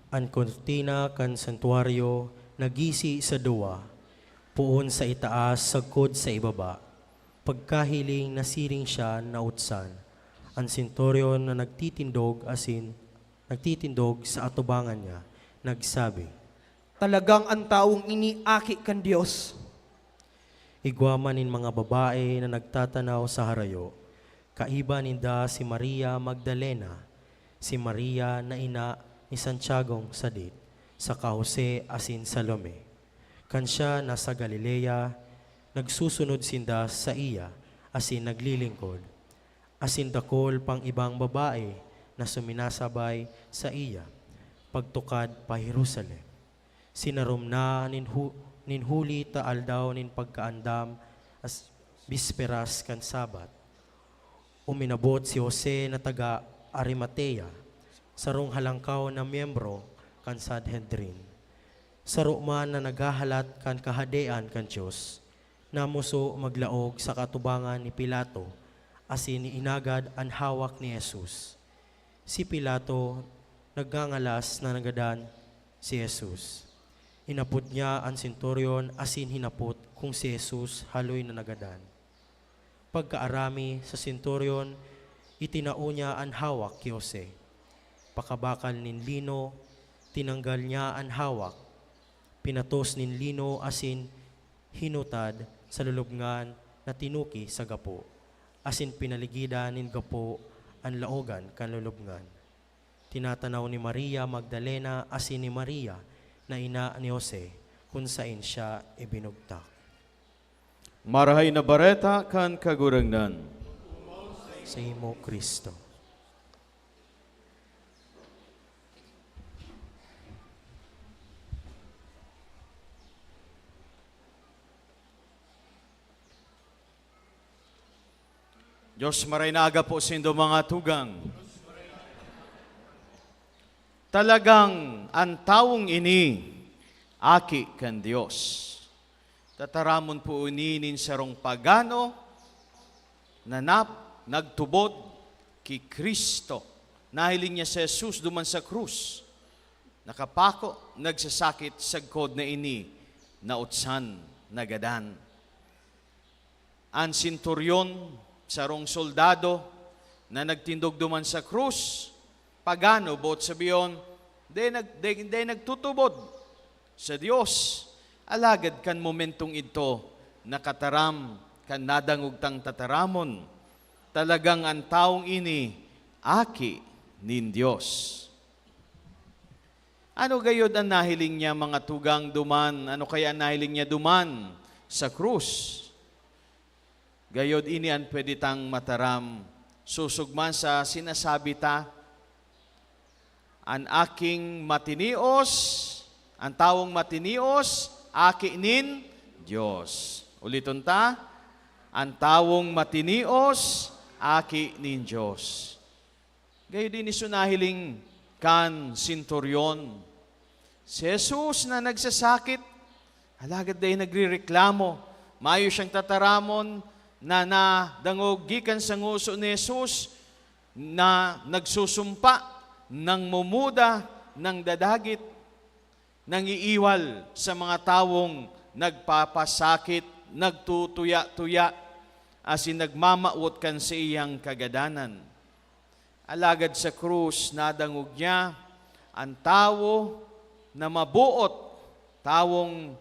An kurtina kan santuaryo nagisi sa duwa, poon sa itaas sagkod sa ibaba. Pagkahiling, nasiring siya nautsan. An senturyon na nagtitindog asin nagtitindog sa atubangan niya, nagsabi, "Talagang an tawong ini aki kan Dios." Igwa man nin mga babae na nagtatanaw sa harayo. Kaiba ninda si Maria Magdalena, si Maria na ina ni Santiagong sadit, saka Jose asin Salome. Kan siya nasa Galilea, nagsusunod sinda saiya asin naglilingkod. Asin dakul pang ibang babae na suminasabay saiya pagtukad pa Jerusalem. Sinarom na nin hu-, nin huli ta aldaw nin pagkaandam as bisperas kan Sabbath. Uminabot si Jose na taga Arimatea, sarong halangkaw na miyembro kan Sanhedrin. Saro man na naghahalat kan Kahadean kan Dios. Namuso maglaog sa kaatubangan ni Pilato asin iinagad an hawak ni Jesus. Si Pilato nagngangalas na nagadan si Jesus. Inapod niya an senturyon asin hinapot kung si Jesus haloy na nagadan. Pagkaarami sa senturyon, itinao niya an hawak ki Jose. Pakabakal nin lino, tinanggal niya an hawak, pinatos nin lino asin hinutad sa lulubngan na tinuki sa gapo, asin pinaligidan nin gapo an laogan kan lulubngan. Tinatanaw ni Maria Magdalena asin ni Maria na ina ni Jose kun saen siya ibinugtak. Marahay na Bareta kan Kagurangnan. Sa imo, Cristo. Diyos, maray na aga po saindo, mga tugang. Talagang an tawong ini, aki kan Dios. Tataramon po ini nin sarong pagano na nap-, nagtubod ki Cristo. Nahiling niya si Jesus duman sa krus. Nakapako, nagsasakit, sagkod na ini, nautsan, nagadan. An senturyon, sarong soldado na nagtindog duman sa krus, pagano, boot sabihon, dai nag-, dai, dai nagtutubod sa Dios. Alagad kan momentong idto, nakataram kan nadangog tang tataramon, talagang an tawong ini, aki nin Dios. Ano gayod an nahiling niya, mga tugang, duman? Ano kaya an nahiling niya duman sa krus? Gayod ini an pwede tang mataram. Sosog man sa sinasabi ta, an aking matinios, an tawong matinios, aki nin Dios. Uliton ta, an tawong matinios, aki nin Dios. Gayo din iso nahiling kan senturyon. Si Jesus na nagsasakit, alagad dai nagrereklamo. Mayo siyang tataramon na nadangog gikan sa ngoso ni Jesus na nagsusumpa, nangmumuda, nangdadagit, nangiiwal sa mga tawong nagpapasakit, nagtutuya-tuya, asin nagmamawot kan saiyang kagadanan. Alagad sa krus, nadangog niya an tawo na maboot, tawong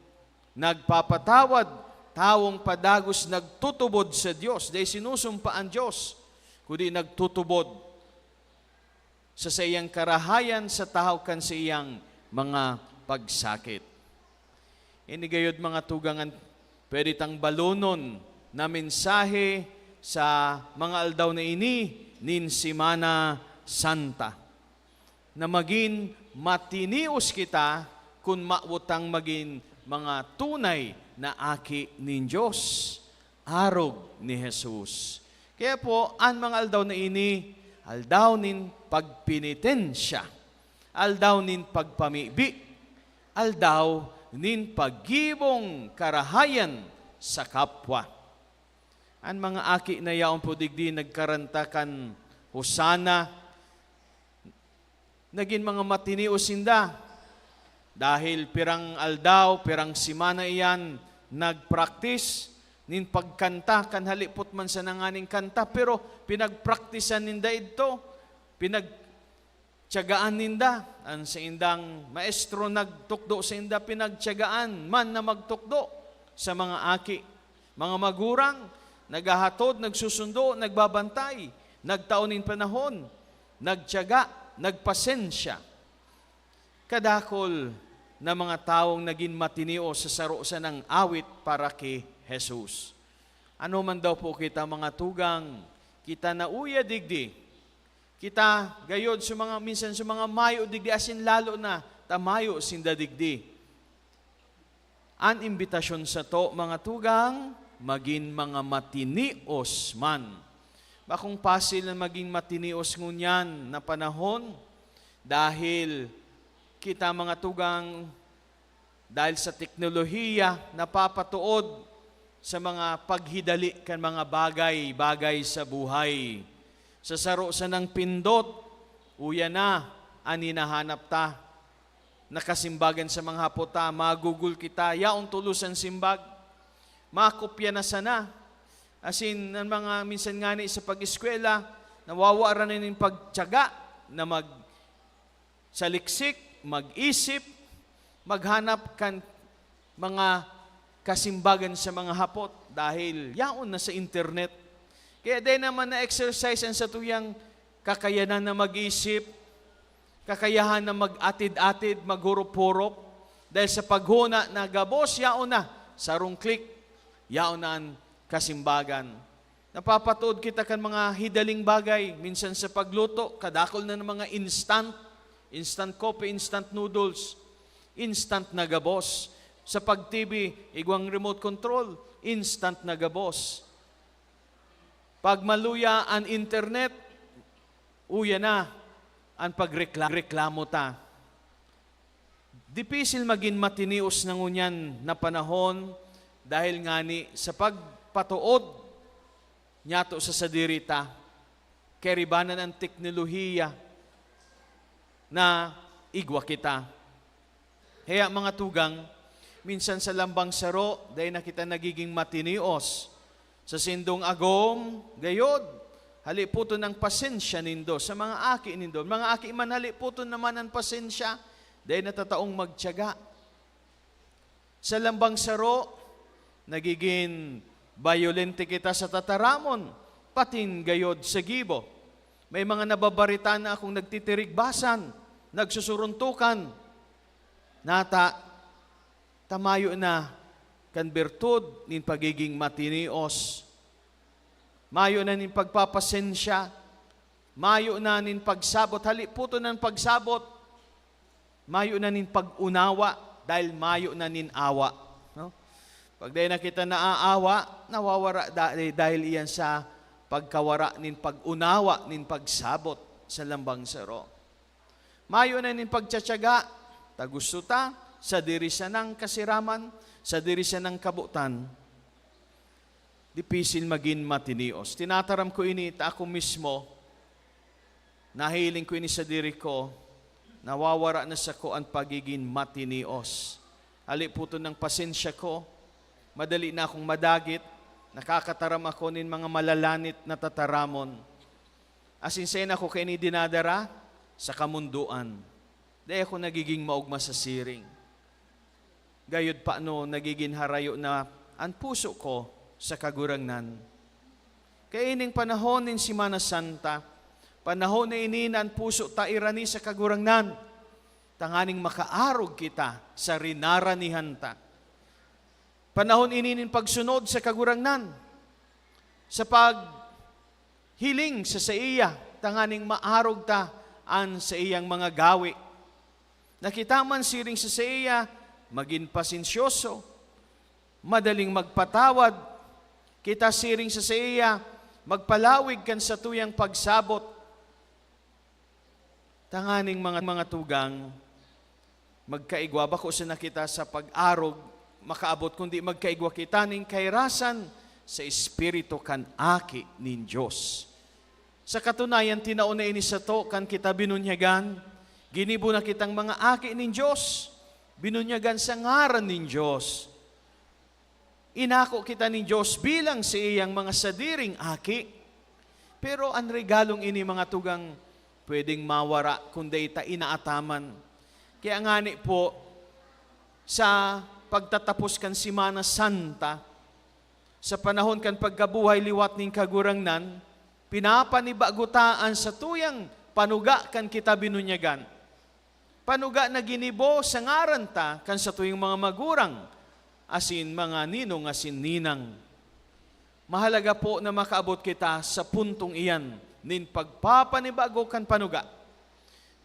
nagpapatawad, tawong padagos nagtutubod sa Dios, dai sinusumpa an Dios, kundi nagtutubod sa saiyang karahayan sa tahaw kan saiyang mga pagsakit. Ini gayod, mga tugang, an pwede tang balonon na mensahe sa mga aldaw na ini nin Semana Santa, na magin matinios kita kun mawot tang magin mga tunay na aki nin Dios, arog ni Jesus. Kaya po, an mga aldaw na ini, aldaw nin pagpenitensya, aldaw nin pagpamibi, aldaw nin paggibong karahayan sa kapwa. An mga aki na yaon po digdi nagkaranta kan Hosana, nagin mga matinios sinda. Dahil pirang aldaw, pirang semana iyan, nagpraktis nin pagkanta, kan halipot man sa nanganing kanta, pero pinagpraktisan ninda idto, pinagtiyagaan ninda. An saindang maestro nagtukdo sainda, pinagtiyagaan man na magtukdo sa mga aki. Mga magurang, naghahatod, nagsusundo, nagbabantay, nagtao nin panahon, nagtiyaga, nagpasensya. Kadakol na mga tawong nagin matinios sa saro sanang awit para ki Jesus. Ano man daw po kita, mga tugang, kita nauya digdi. Kita gayod sa mga, minsan sa mga mayo digdi, asin lalo na ta mayo sinda digdi. An imbitasyon sato, mga tugang, magin mga matinios man. Bakong pasil na magin matinios ngunyan na panahon, dahil kita, mga tugang, dahil sa teknolohiya, napapatood sa mga paghidali kan mga bagay-bagay sa buhay. Sa saro sanang pindot, uya na an hinahanap ta. Nakasimbagan sa mga hapot ta, magugul kita, yaon tulos an simbag. Makopya na sana. Asin, an mga minsan ngani sa pag-eskwela, nawawara na nin pagtiyaga na mag-, saliksik, mag-isip, maghanap kan mga kasimbagan sa mga hapot dahil yaon na sa internet. Kaya dai naman na-exercise an satuyang kakayanan na mag-isip, kakayahan na mag-atid-atid, maghurop-hurop, dahil sa paghona na gabos, yaon na, sarong click, yaon na an kasimbagan. Napapatood kita kan mga hidaling bagay. Minsan sa pagluto, kadakul na ng mga instant, instant coffee, instant noodles, instant na gabos. Sa pag-T V, igwang remote control, instant na gabos. Pag maluya an internet, uya na an pagrekla-, reklamo ta. Dipisil magin matinios na ngunyan na panahon dahil ngani sa pagpatood nyato sa sadiri ta, kairibanan an teknolohiya na igwa kita. Kaya, mga tugang, minsan sa lambang saro, dai na kita nagiging matinios. Sa sindong agom, gayod, haliputon ang pasensya nindo sa mga aki nindo. Mga aki man, haliputon naman an pasensya, dai na tataong magtiyaga. Sa lambang saro, nagigin bayolente kita sa tataramon, patin gayod sa gibo. May mga nababarita na akong nagtitirigbasan, nagsusuruntukan. Nata, ta mayo na kan birtud nin pagiging matinios. Mayo na nin pagpapasensya. Mayo na nin pagsabot. Haliputon an pagsabot. Mayo na nin pag-unawa dahil mayo na nin awa. No? Pag dai na kita naaawa, nawawara da-, dahil iyan sa pagkawara nin pag-unawa nin pagsabot sa lambang saro. Mayo na nin pagtsatsaga, ta gusto ta, sadiri sanang kasiraman, sadiri sanang kabotan, dipisil magin matinios. Tinataram ko ini ta ako mismo, nahiling ko ini sadiri ko, nawawara na sako an pagigin matinios. Haliputon an pasensya ko, madali na akong madagit, nakakataram ako nin mga malalanit na tataramon. Asin saen ako kaini dinadara sa kamundoan. Dai ako nagiging maogma sa siring. Gayod pa no nagigin harayo na an puso ko sa Kagurangnan. Kaining panahon nin Semana Santa, panahon na ini na an puso ta irani sa Kagurangnan, tanganing makaarog kita sa rinaranihan ta. Panahon ini nin pagsunod sa Kagurangnan, sa paghiling sa saiya, tanganing maarog ta an saiyang mga gawe. Na kita man siring sa saiya, magin pasensyoso, madaling magpatawad, kita siring sa saiya, magpalawig kan satuyang pagsabot. Tanganing mga, mga tugang, magkaigwa, bako sana kita sa pag-arog makaabot, kundi magkaigwa kita nin kairasan sa Espiritu kan Aki nin Dios. Sa katunayan, tinao na ini sato kan kita binunyagan. Ginibo na kitang mga aki nin Dios, binunyagan sa ngaran nin Dios. Inako kita nin Dios bilang saiyang mga sadiring aki. Pero an regalong ini, mga tugang, pwedeng mawara kun dai ta inaataman. Kaya ngani po, sa pagtatapos kan Semana Santa, sa panahon kan pagkabuhay liwat nin Kagurangnan, pinapanibago ta an satuyang panuga kan kita binunyagan. Panuga na ginibo sa ngaran ta kan satuyang mga magurang, asin mga ninong asin ninang. Mahalaga po na makaabot kita sa puntong iyan nin pagpapanibago kan panuga.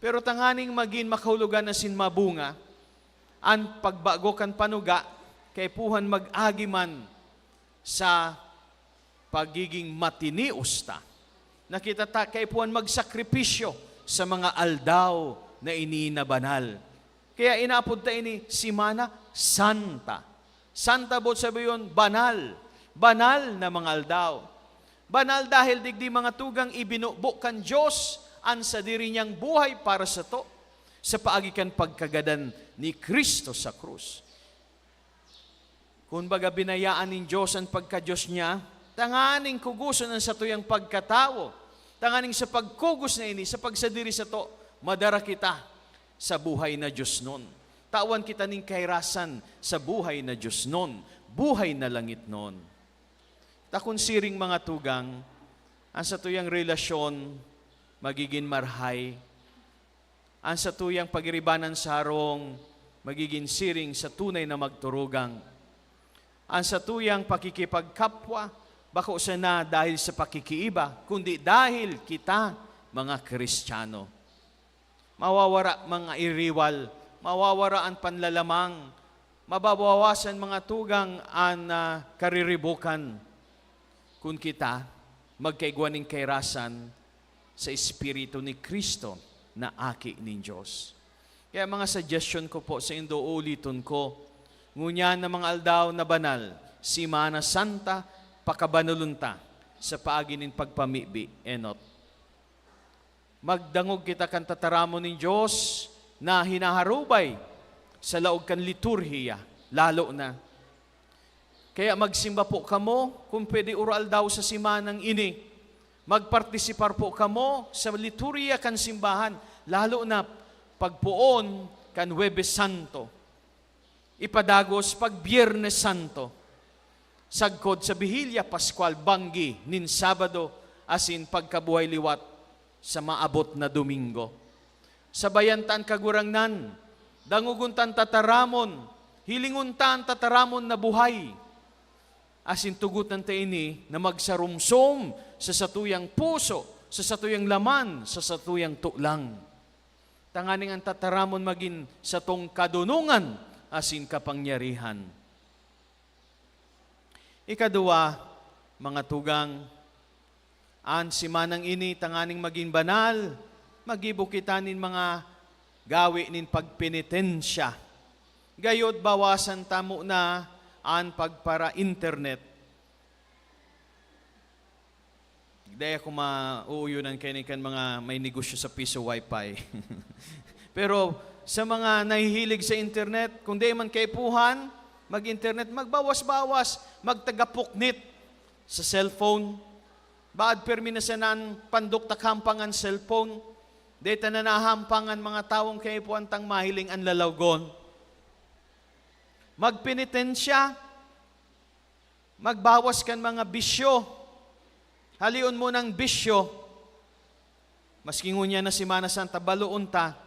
Pero tanganing magin makahulogan asin mabunga an pagbago kan panuga, kaipuhan mag-agi man sa pagiging matinios ta. Nakita ta, kaipuhan magsakripisyo sa mga aldaw na ini na banal. Kaya inaapod ta ini Semana Santa. Santa boot sabiyon, banal. Banal na mga aldaw. Banal dahil digdi, mga tugang, ibinubo kan Dios an sadiri niyang buhay para sato, sa paagi kan pagkagadan ni Cristo sa krus. Kun baga, binayaan nin Dios an pagka-Dios niya, tanganing kugoson an satuyang pagkatawo, tanganing sa pagkugos na ini, sa pagsadiri sato, madara kita sa buhay na diosnon. Tawan kita nin kahirasan sa buhay na diosnon, buhay na langitnon. Ta kun siring, mga tugang, an satuyang relasyon magigin marhay, an satuyang pagiribanan sa harong magigin siring sa tunay na magturugang. An satuyang pakikipagkapwa bako sana dahil sa pakikiiba, kundi dahil kita mga Kristiyano. Mawawara mga iriwal, mawawara an panlalamang, mababawasan, mga tugang, an, ah, kariribukan, kun kita magkaigwa nin kairasan sa Espiritu ni Cristo na Aki nin Dios. Kaya mga suggestion ko po saindo, uuliton ko, ngunyan na mga aldaw na banal, Semana Santa, pakabanalon ta sa paagi nin pagpamibi, enot. Magdangog kita kan tataramon nin Dios na hinaharubay sa laog kan liturhiya, lalo na. Kaya magsimba po kamo, kun pwede, oro-aldaw sa semanang ini. Magpartisipar po kamo sa liturhiya kan simbahan, lalo na pagpoon kan Huwebes Santo. Ipadagos pag Biyernes Santo, sagkod sa Bihilya Paskwal, banggi nin Sabado, asin pagkabuhay liwat sa maabot na Domingo. Sabayan ta an Kagurangnan, dangogon ta an tataramon, hilingon ta an tataramon na buhay, asin tugotan ta ini na magsaromsom sa satuyang puso, sa satuyang laman, sa satuyang tolang, tanganing an tataramon magin satong kadonongan asin kapangyarihan. Ikaduwa, mga tugang, an semanang ini, tanganing magin banal, maggibo kita nin mga gawe nin pagpenitensya. Gayod, bawasan ta muna an pagpara-internet. Dai ako mauuyonan kaini kan mga may negosyo sa piso wifi. Pero sa mga nahihilig sa internet, kung dai man kaipuhan mag-internet, magbawas-bawas, magtagapuknit sa cellphone. Baad pirmi na sana an pandok ta kahampang an cellphone. Dai ta na nahahampang an mga tawong kaipuhan tang mahiling an lalawgon. Magpenitensya, magbawas kan mga bisyo. Haleon mo nang bisyo. Maski ngunyan na Semana Santa, baloon ta.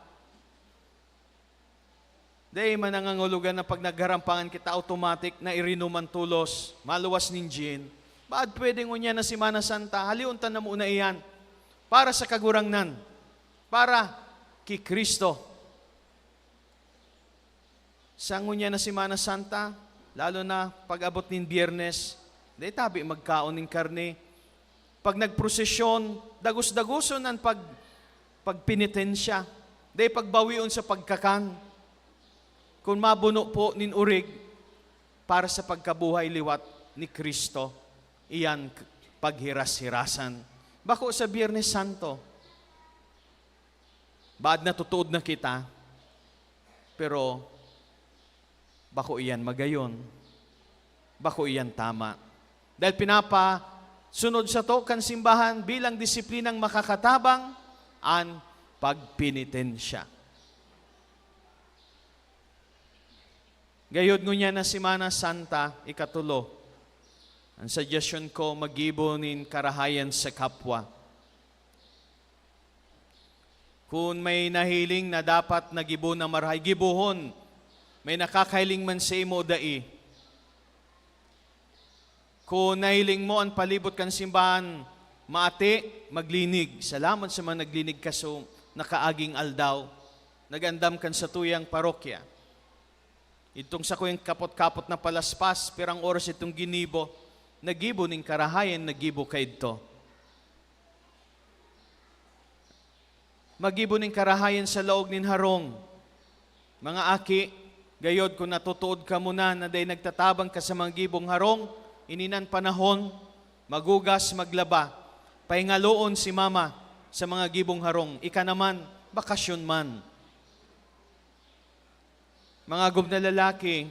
Dai man nangangulugan na pag nagharampangan kita, automatic na irinom an tolos, maluwas nin gin. Baad pwede ngunyan na Semana Santa, haleon ta na muna iyan para sa Kagurangnan, para ki Cristo. Sa ngunyan na Semana Santa, lalo na pag-abot nin Biyernes, dai tabi magkaon nin karne. Pag nagprosesyon, dagos-dagoson an pag-, pagpenitensya. Dai pagbawion sa pagkakan. Kun mabuno po nin orig para sa pagkabuhay liwat ni Cristo, iyan k-, paghiras-hirasan. Bako sa Biyernes Santo. Baad natutuod na kita, pero bako iyan magayon, bako iyan tama. Dahil pinapasunod sato kan simbahan bilang disiplinang makakatabang an pagpenitensya. Gayod ngunyan na Semana Santa, ikatulo, an suggestion ko, maggibo nin karahayan sa kapwa. Kun may nahiling na dapat na gibo na marahay, gibohon. May nakakahiling man saimo o dai. Kun nahiling mo an palibot kan simbahan maati, maglinig. Salamat sa mga naglinig kaso nakaaging aldaw. Nag-andam kan satuyang parokya. Idtong sakuyang kapot-kapot na palaspas, pirang oras itong ginibo, naggibo nin karahayan, naggibo kaidto. Maggibo nin karahayan sa laog nin harong. Mga aki, gayod kun natutuod kamo na na dai nagtatabang ka sa mga gibong harong, Ini nan panahon, magugas, maglaba, pahingaloon si mama sa mga gibong harong, ika naman, bakasyon man. Mga gub na lalaki,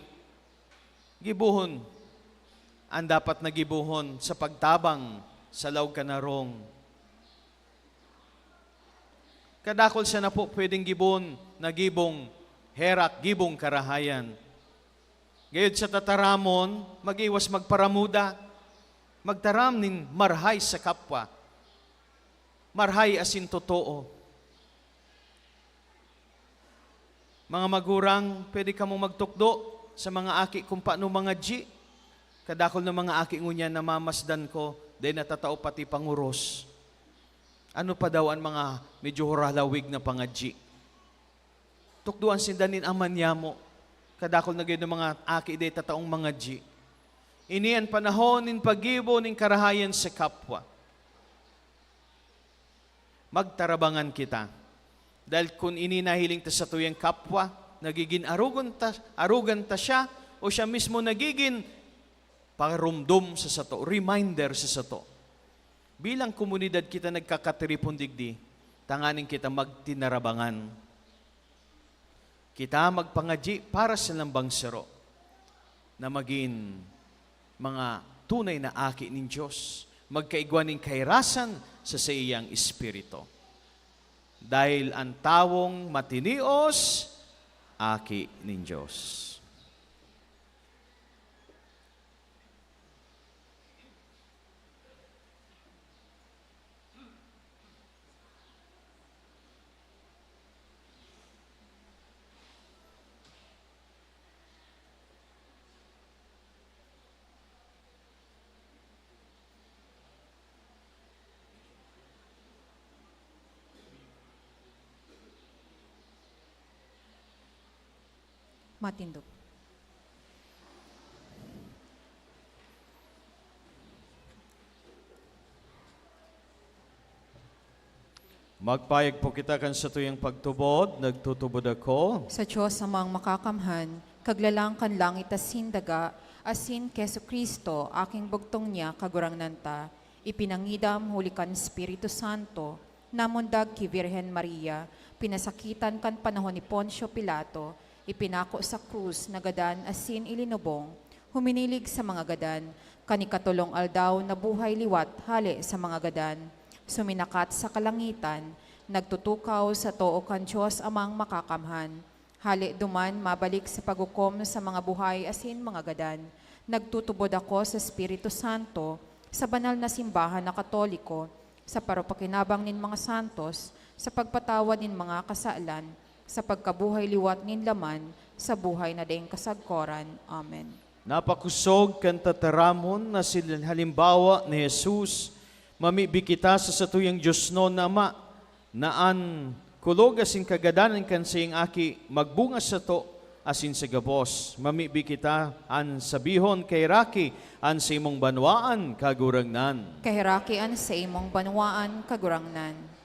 gibohon an dapat na gibohon sa pagtabang sa laog kan harong. Kadakul siya na po pwedeng gibon na gibong herak, gibong karahayan. Gayod sa tataramon, mag-iwas magparamuda, magtaram nin marhay sa kapwa, marhay asin totoo. Mga magurang, pwede kamong magtukdo sa mga aki kung paano mangadyi. Kadakul na mga aki ngunyan namamasdan ko, dai natatao pati panguros. Ano pa daw an mga medyo huralawig na pangadyi? Tukdoan sinda nin ama niyamo. Kadakul na gayod ng mga aki dai tataong mangadyi. Ini an panahon nin paggibo nin karahayan sa kapwa. Magtarabangan kita. Dahil kun ini nahiling ta sa tuyang kapwa, nagigin arugon ta, arugan ta siya, o siya mismo nagigin parumdom sa sato, reminder sa sato. Bilang komunidad kita nagkakatiripon digdi, tanganing kita magtinarabangan. Kita magpangadyi para sa lambang saro na magin mga tunay na aki nin Dios, magkaigwa nin kahirasan sa saiyang Espiritu. Dahil an tawong matinios, aki nin Dios. Matindog. Magpayag po kita kan satuyang pagtubod. Nagtutubod ako sa Dios Amang Makakamhan, Kaglalang kan langit asin daga, asin ki Jesu-Cristo, aking bugtong niya, Kagurangnan ta, ipinangidam huli kan Espiritu Santo, namundag ki Birhen Maria, pinasakitan kan panahon ni Poncio Pilato, ipinako sa krus, nagadan asin ilinubong, huminilig sa mga gadan, kan ikatolong aldaw nabuhay liwat hale sa mga gadan, suminakat sa kalangitan, nagtutukaw sa too kan Dios Amang Makakamhan. Hale duman, mabalik sa paghukom sa mga buhay asin mga gadan. Nagtutubod ako sa Espiritu Santo, sa banal na simbahan na Katoliko, sa paropakinabang nin mga santos, sa pagpatawad nin mga kasalan, sa pagkabuhay liwat nin laman, sa buhay na daing kasagkoran. Amen. Napakosog kan tataramon na sila halimbawa ni Jesus, mamibi kita sa satuyang diosnon na Ama, na an kulog asin kagadanan kan saiyang Aki magbunga sato asin sa gabos. Mamibi kita an sabihon, "Kaheraki an saimong banwaan, Kagurangnan." Kaheraki an saimong banwaan, Kagurangnan.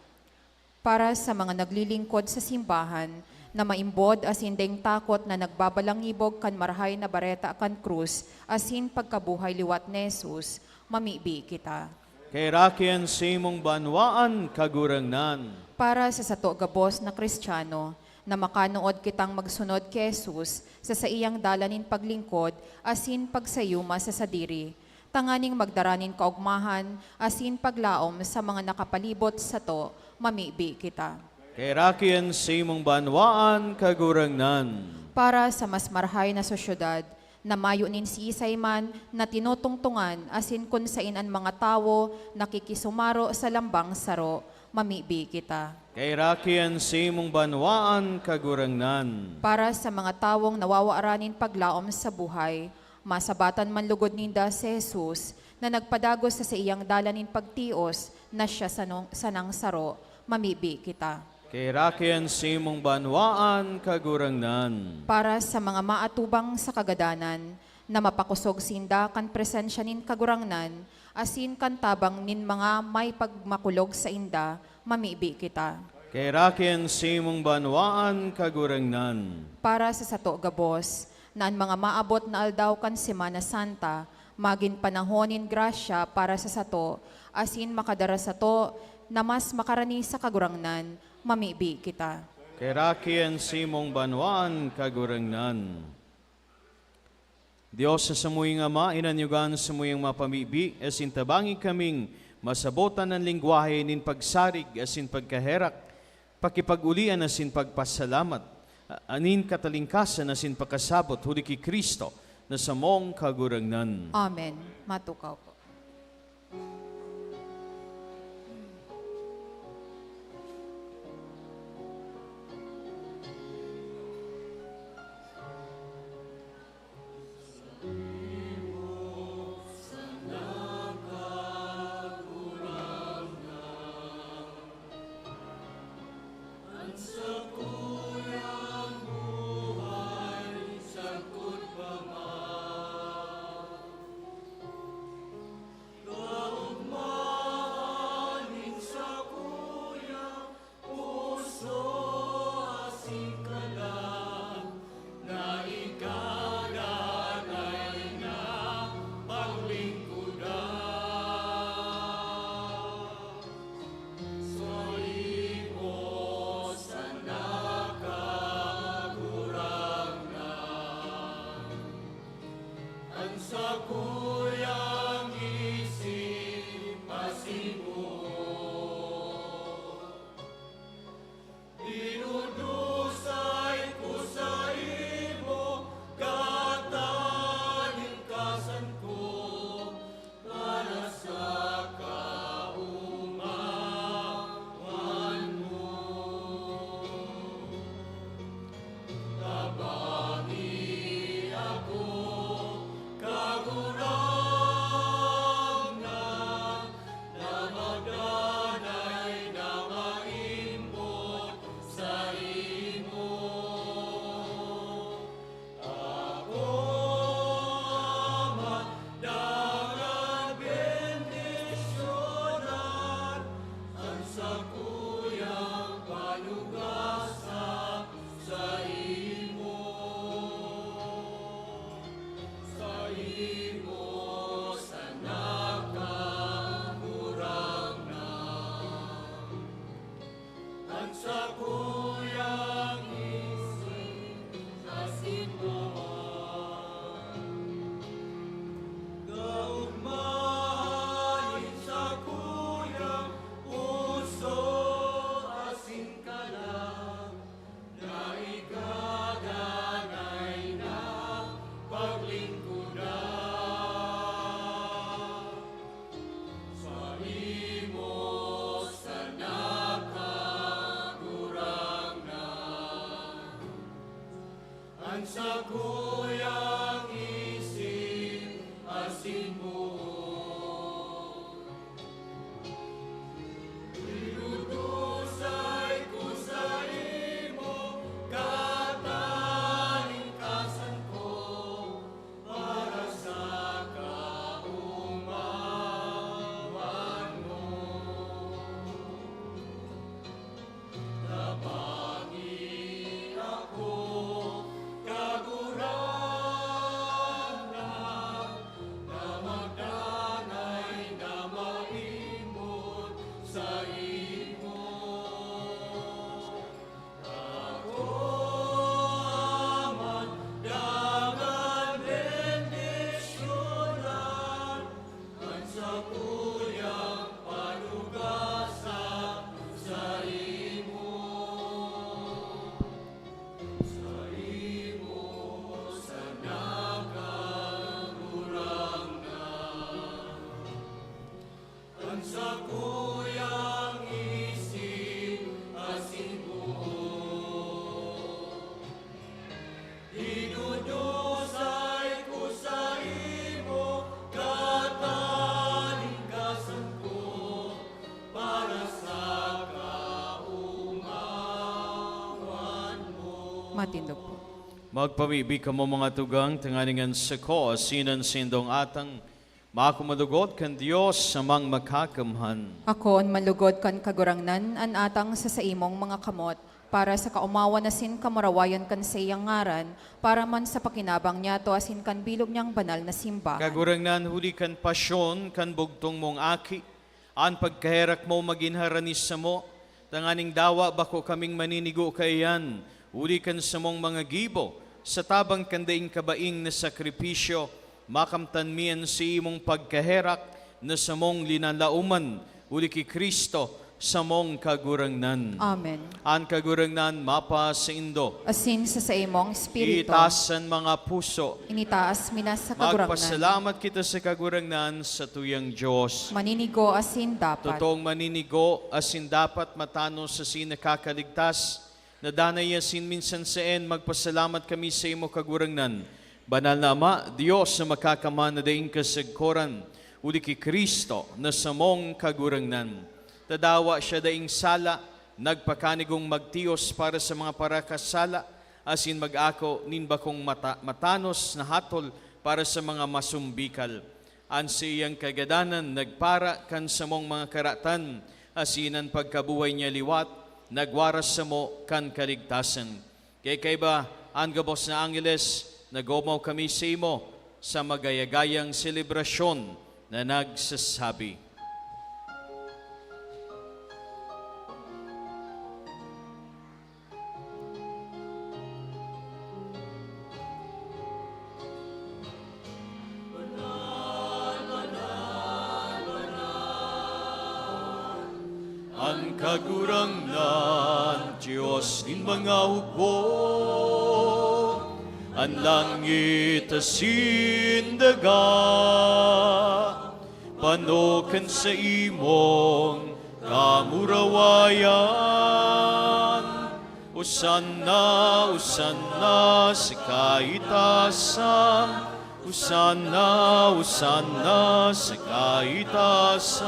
Para sa mga naglilingkod sa simbahan na maimbod asin daing takot na nagbabalangibog kan Marahay na Bareta kan krus asin pagkabuhay liwat ni Jesus, mamibi kita. Kaheraki an saimong banwaan, Kagurangnan. Para sa sato gabos na Kristiyano, na makanood kitang magsunod ki Jesus sa saiyang dalan nin paglingkod asin pagsayuma sa sadiri, tanganing magdara nin kaogmahan asin paglaom sa mga nakapalibot sato, mamibi kita. Kaheraki an saimong banwaan, Kagurangnan. Para sa mas marahay na sosyedad, na mayo nin siisay man na tinutungtongan asin kun saen an mga tawo nakikisumaro sa lambang saro, mamibi kita. Kaheraki an saimong banwaan, Kagurangnan. Para sa mga tawong nawawaran nin paglaom sa buhay, masabatan man lugod ninda si Jesus na nagpadagos sa saiyang dalan nin pagtios na siya sanong, sanang saro, mamibi kita. Kaheraki an saimong banwaan, Kagurangnan. Para sa mga maatubang sa kagadanan, na mapakosog sinda kan presensya nin Kagurangnan asin kan tabang nin mga may pagmakulog sainda, mamibi kita. Kaheraki an saimong banwaan, Kagurangnan. Para sa sato gabos, na an mga maabot na aldaw kan Semana Santa magin panahon nin grasya para sa sato, asin makadara sato na mas makarani sa Kagurangnan, mamibi kita. Kaheraki an simong banwaan, Kagurangnan. Dios na samuyang Ama, inanyugan samuyang mapamibi, asin tabangi kaming masabotan an lengwahe nin pagsarig asin pagkaherak, pakipag-olian asin pagpasalamat, a-, nin katalingkasan asin pakasabot huli ki Cristo na samong Kagurangnan. Amen. Matukaw po. Magpamibi kamo, mga tugang, tanganing an sako asin an saindong atang makumalugod kan Dios Amang Makakamhan. Ako an malugod kan Kagurangnan, an atang sa saimong mga kamot. para sa kaomawan asin kamurawayan kan saiyang ngaran, para man sa pakinabang niyato asin kan bilog niyang banal na simbahan. Kagurangnan, huli kan pasyon kan bugtong mong Aki, an pagkaherak mo magin harani samo, tanganing dawa bako kaming maninigo kaiyan, huli kan samong mga gibo, sa tabang kan daing kabaing na sakripisyo, makamtan mi an siimong pagkaherak na samong linalaoman, huli ki Cristo, samong Kagurangnan. Amen. An Kagurangnan mapasaindo. Asin sa saimong espiritu. Itaas an mga puso. Initaas mi na sa Kagurangnan. Magpasalamat kita sa Kagurangnan, sa tuyang Dios. Maninigo asin dapat. Totoong maninigo asin dapat, matanos asin nakakaligtas, na danay asin minsan saen, magpasalamat kami sa imo, Kagurangnan. Banal na Ama, Dios na makakamana daing kasagkoran, huli ki Cristo na samong Kagurangnan. Tadawa siya daing sala, nagpakanigong magtios para sa mga parakasala, asin mag-ako nin bakong mata-, matanos na hatol para sa mga masumbikal. An saiyang kagadanan nagpara kan samong mga karatan, asin an pagkabuhay niya liwat nagwaras samo kan kaligtasan. Kaya kaiba an gabos na angheles, nag-omaw kami sa imo sa magayagayang selebrasyon na nagsasabi, An Kagurangnan, Dios nin mga hukbo, an langit asin daga, pano kan saimong kamurawayan. Hosanna, Hosanna sa kaitaasan. Hosanna, Hosanna sa kaitaasan.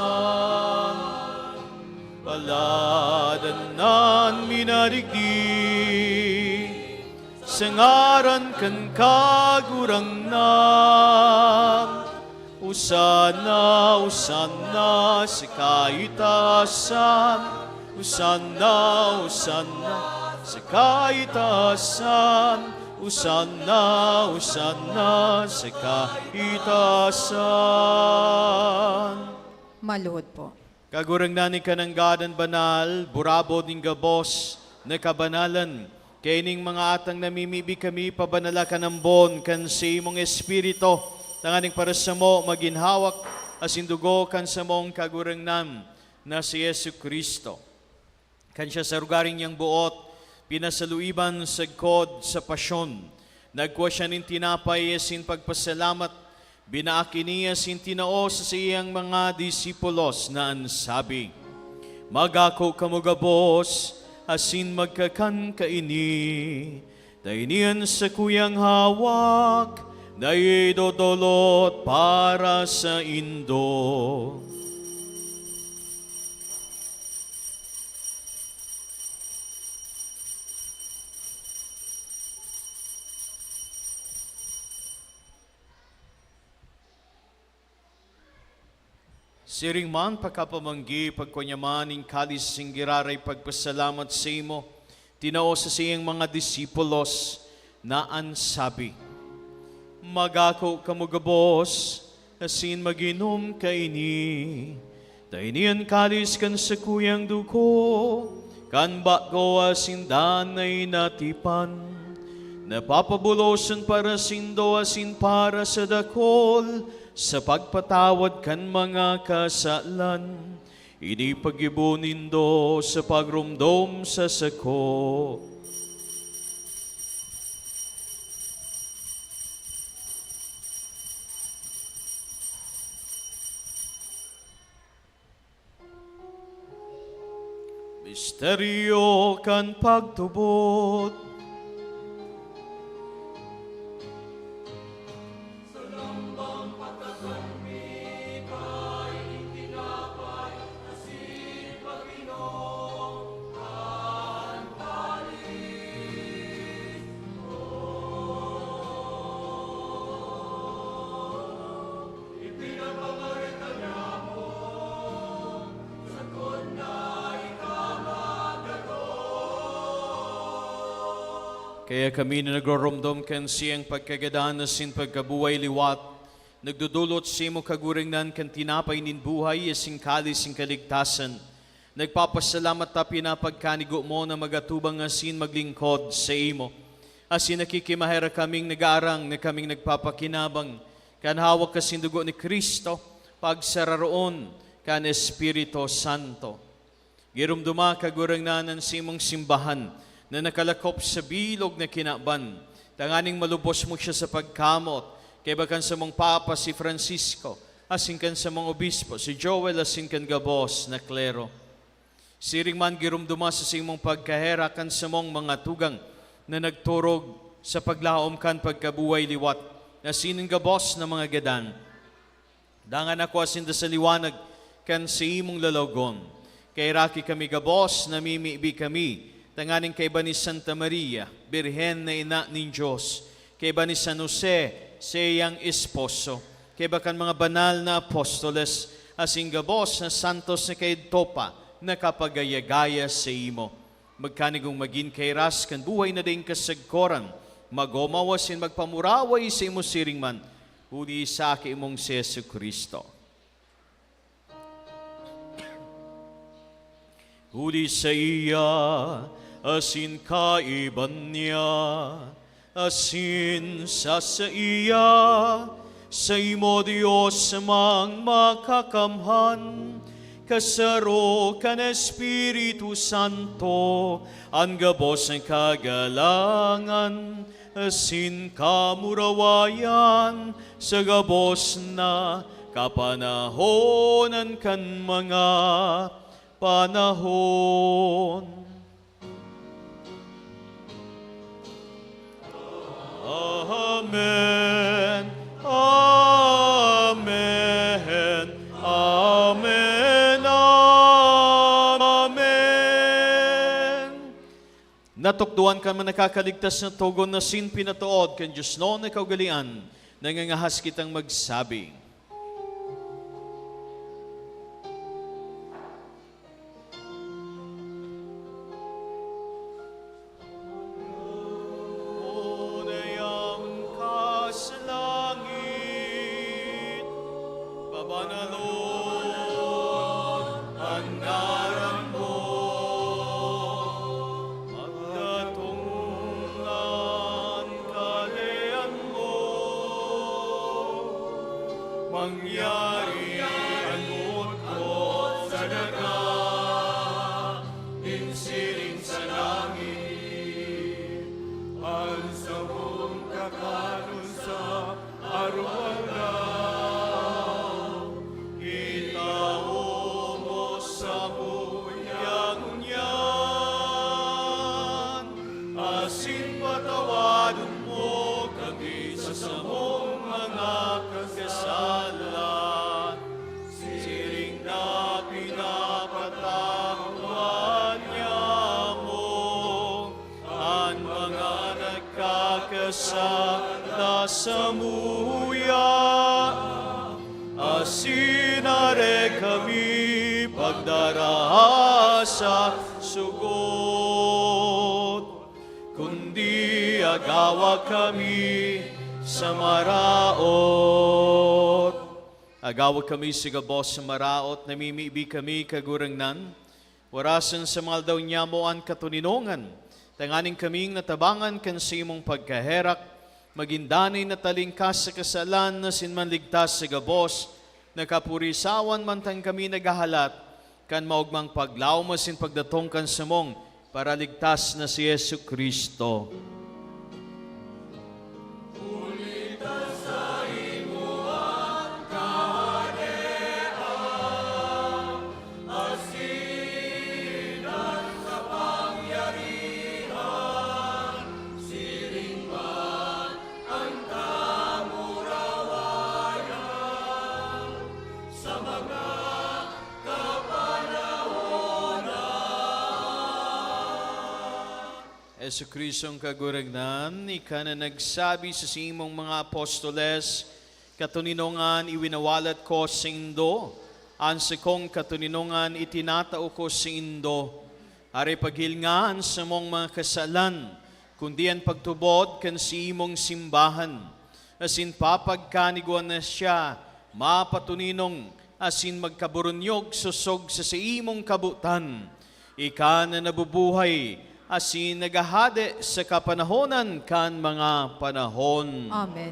Palad an minadigdi sa ngaran kan Kagurangnan. Hosanna, Hosanna sa kaitaasan. Hosanna, Hosanna sa kaitaasan. Hosanna, Hosanna sa kaitaasan. Maluhod po. Kagurangnan, ika nanggad an banal, burabod nin gabos na kabanalan. Kaining mga atang namimibi kami, pabanala kan ambon kan saimong Espiritu, tanganing para samo magin hawak asin dugo kan samong Kagurangnan na si Jesu-Cristo. Kan siya sa rugaring niyang boot, pinasaluiban sagkod sa pasyon, nagkua siya nin tinapay asin pagpasalamat, binaak ini asin tinao sa saiyang mga disipulos na an sabi, "Mag-ako kamo gabos asin magkakan kaini, ta ini an sakuyang hawak na idodolot para saindo." Siring man, pakapamanggi, pagkua niya man nin kalis nin giraray pagpasalamat saimo, tinao sa saiyang mga disipulos na an sabi, "Mag-ako kamo gabos asin mag-inom kaini, ta ini an kalis kan sakuyang dugo kan bago asin danay na tipan, na papabulosan para saindo asin para sa dakul sa pagpatawad kan mga kasalan. Ini paggibo nindo sa pagromdom sa sako." Misteryo kan pagtubod. Kaya kami na nagroromdom kan siyang pagkagadan asin pagkabuhay liwat, nagdodolot sa imo kagurangnan kan tinapay nin buhay asin kalis nin kaligtasan. Nagpapasalamat ta pinapagkanigo mo na magatubang asin maglingkod sa imo. Asin nakikimaherak kaming nag-aarang na kaming nagpapakinabang kan hawak asin dugo ni Cristo, pagsararoon kan Espiritu Santo. Giromdoma, Kagurangnan, an simong simbahan na nakalakop sa bilog na kinaban, tanganing malubos mo siya sa pagkamot, kaiba kan samong Papa si Francisco, asin kan samong Obispo si Joel, asin kan gabos na klero. Siring man, giromdoma sa simong pagkaherak an samong mga tugang na nagturog sa paglaom kan pagkabuhay liwat, asin an gabos na mga gadan. Dangan ako asin da sa liwanag kan sa imong lalagon. Kaheraki kami gabos, namimibi kami, tanganing kaiba ni Santa Maria, Birhen na ina nin Dios, kaiba ni San Jose, saiyang esposo, kaiba kan mga banal na apostoles, asin gabos na santos na kaidto pa nakapagaya-gaya sa imo. Magkanigong magin kairas kan buhay na daing kasagkoran, magomaw asin magpamuraway sa imo siring man, huli sa Aki mong si Jesu-Cristo. Huli saiya, asin kaiba niya, asin sa saiya, saimo, Dios Amang Makakamhan, kasaro kan Espiritu Santo, an gabos na kagalangan asin kamurawayan sa gabos na kapanahonan kan mga panahon. Amen. Amen. Amen. Amen. Natukdoan kan mga nakakaligtas na togon na sin pinatood kan Dios na kaugalean, nangangahas kitang magsabi. Unayang ka sa langit, pabanalon an ngaran mo, magdatong an kalean mo, mangyari an boot mo sa daga, nin siring sa langit. An samong kakanon sa araw-araw, itao mo samo ngunyan, asin patawadon mo kami sa samong mga kasalan, siring na pinapatawad niamo an mga nagkakasala samuya, asin are kami pagdaraha sa sugod, kundi agawa kami sa maraot. Agawa kami sa gabos sa maraot, namimibi kami, Kagurangnan. Warasan sa mga aldaw niamo an katoninongan, tanganing kaming natabangan kan saimong pagkaherak, magin danay na talingkas sa kasalan asin manligtas sa gabos na kapurisawan, mantang kami naghahalat kan maogmang paglaom asin pagdatong kan samong Paraligtas na si Jesu-Cristo. Jesu-Cristong Kagurangnan, ika na nagsabi sa saimong mga apostoles, "Katoninongan iwinawalat ko saindo, an sakong katoninongan itinatao ko saindo." Aray, paghilinga an samong mga kasalan, kundi an pagtubod kan siimong simbahan, asin papagkanigwan na siya mapatoninong asin magkaburunyog sosog sa saimong kabotan. Ika na nabubuhay asin naghahade sa kapanahonan kan mga panahon. Amen.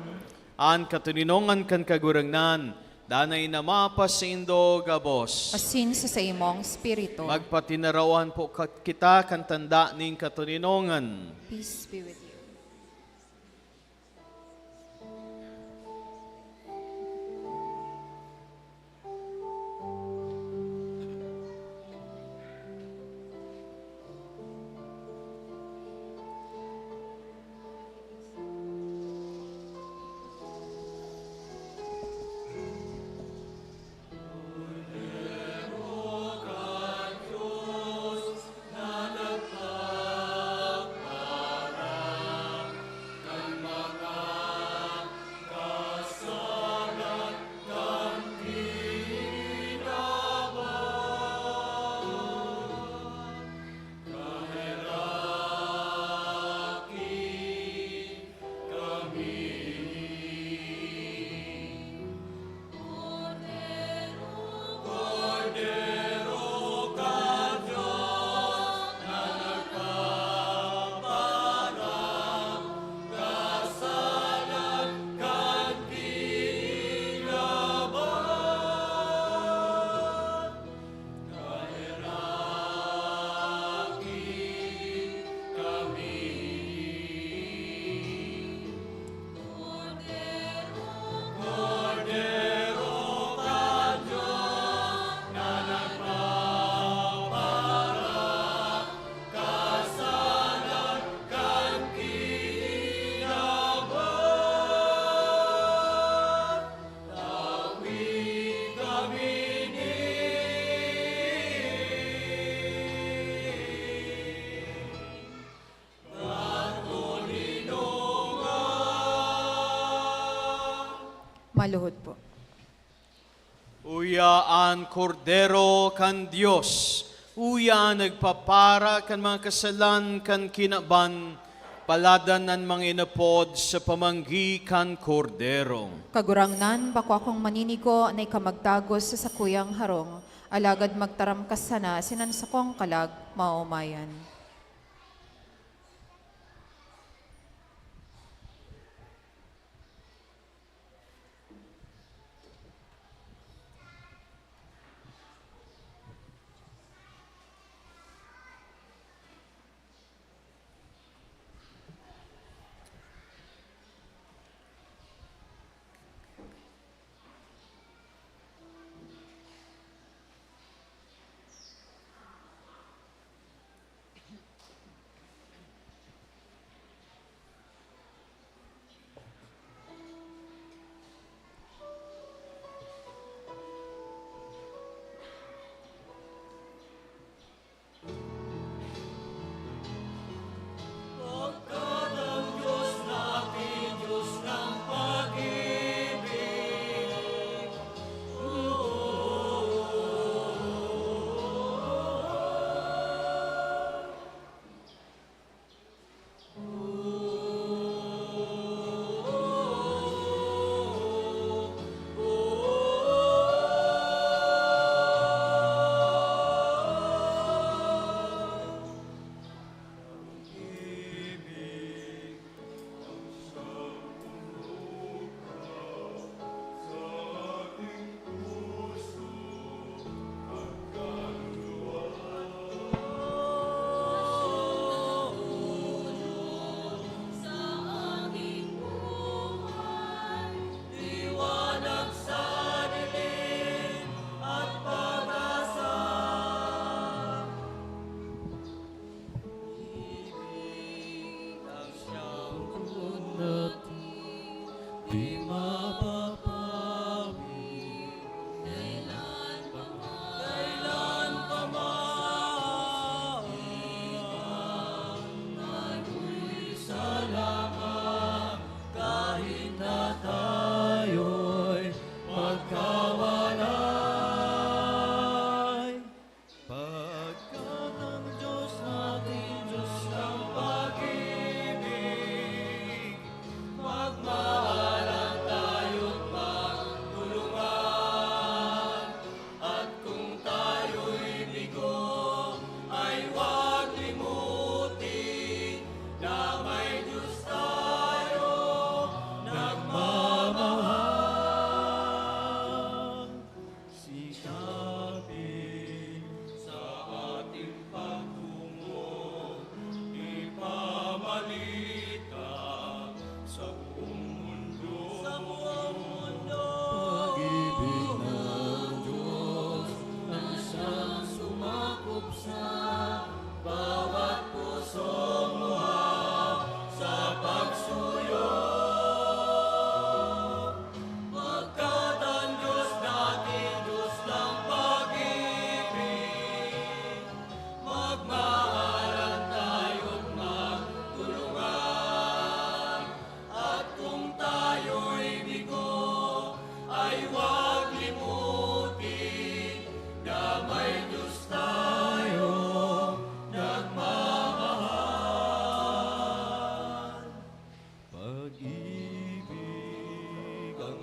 An katoninongan kan Kagurangnan, danay na mapasaindo gabos. Asin sa saimong espiritu. Magpatinarawan po ka-, kita kan tanda nin katoninongan. Peace be with you. Maluhod po. Uya an Kordero kan Dios, uya an nagpapara kan mga kasalan kan kinaban, paladan an mga inapod sa pamanggi kan Kordero. Kagurangnan, bako akong maninigo na ika magdagos sa sakuyang harong, alagad magtaram ka sana, asin an sakong kalag maomayan.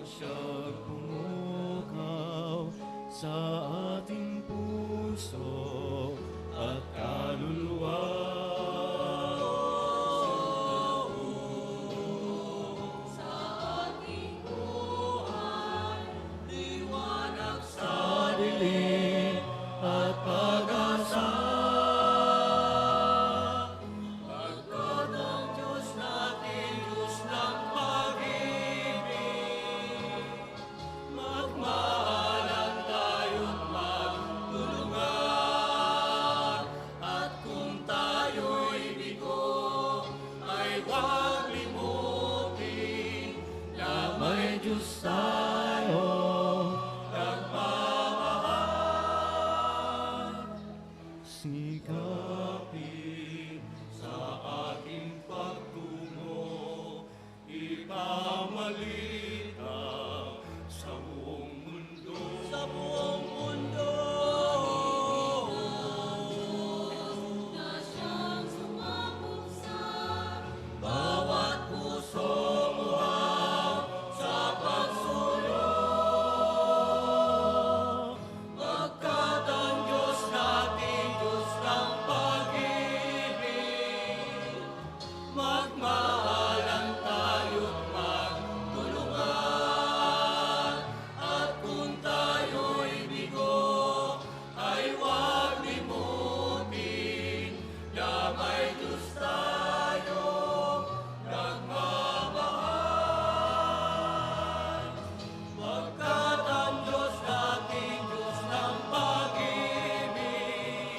Siyang pumukaw sa ating puso at kaluluwa. Sa ating buhay, liwanag sa dilim at pag-asa. Pagkat ang Diyos natin, Diyos ng pag-ibig, magmahalan tayo't magtulungan. At kung tayo'y bigo, ay huwag limutin na may Diyos tayong nagmamahal. Sikapin sa ating pagtungo, ipamalita sa buong mundo. Sa buong mundo. Na siyang sumakop sa bawat pusong uhaw sa pagsuyo. Pagkat ang Diyos natin, Diyos ng pag-ibig, magmahalan tayo't magtulungan. At kung tayo'y bigo, ay huwag limutin na may Diyos tayong nagmamahal. Pagkat ang Diyos natin, Diyos ng pag-ibig,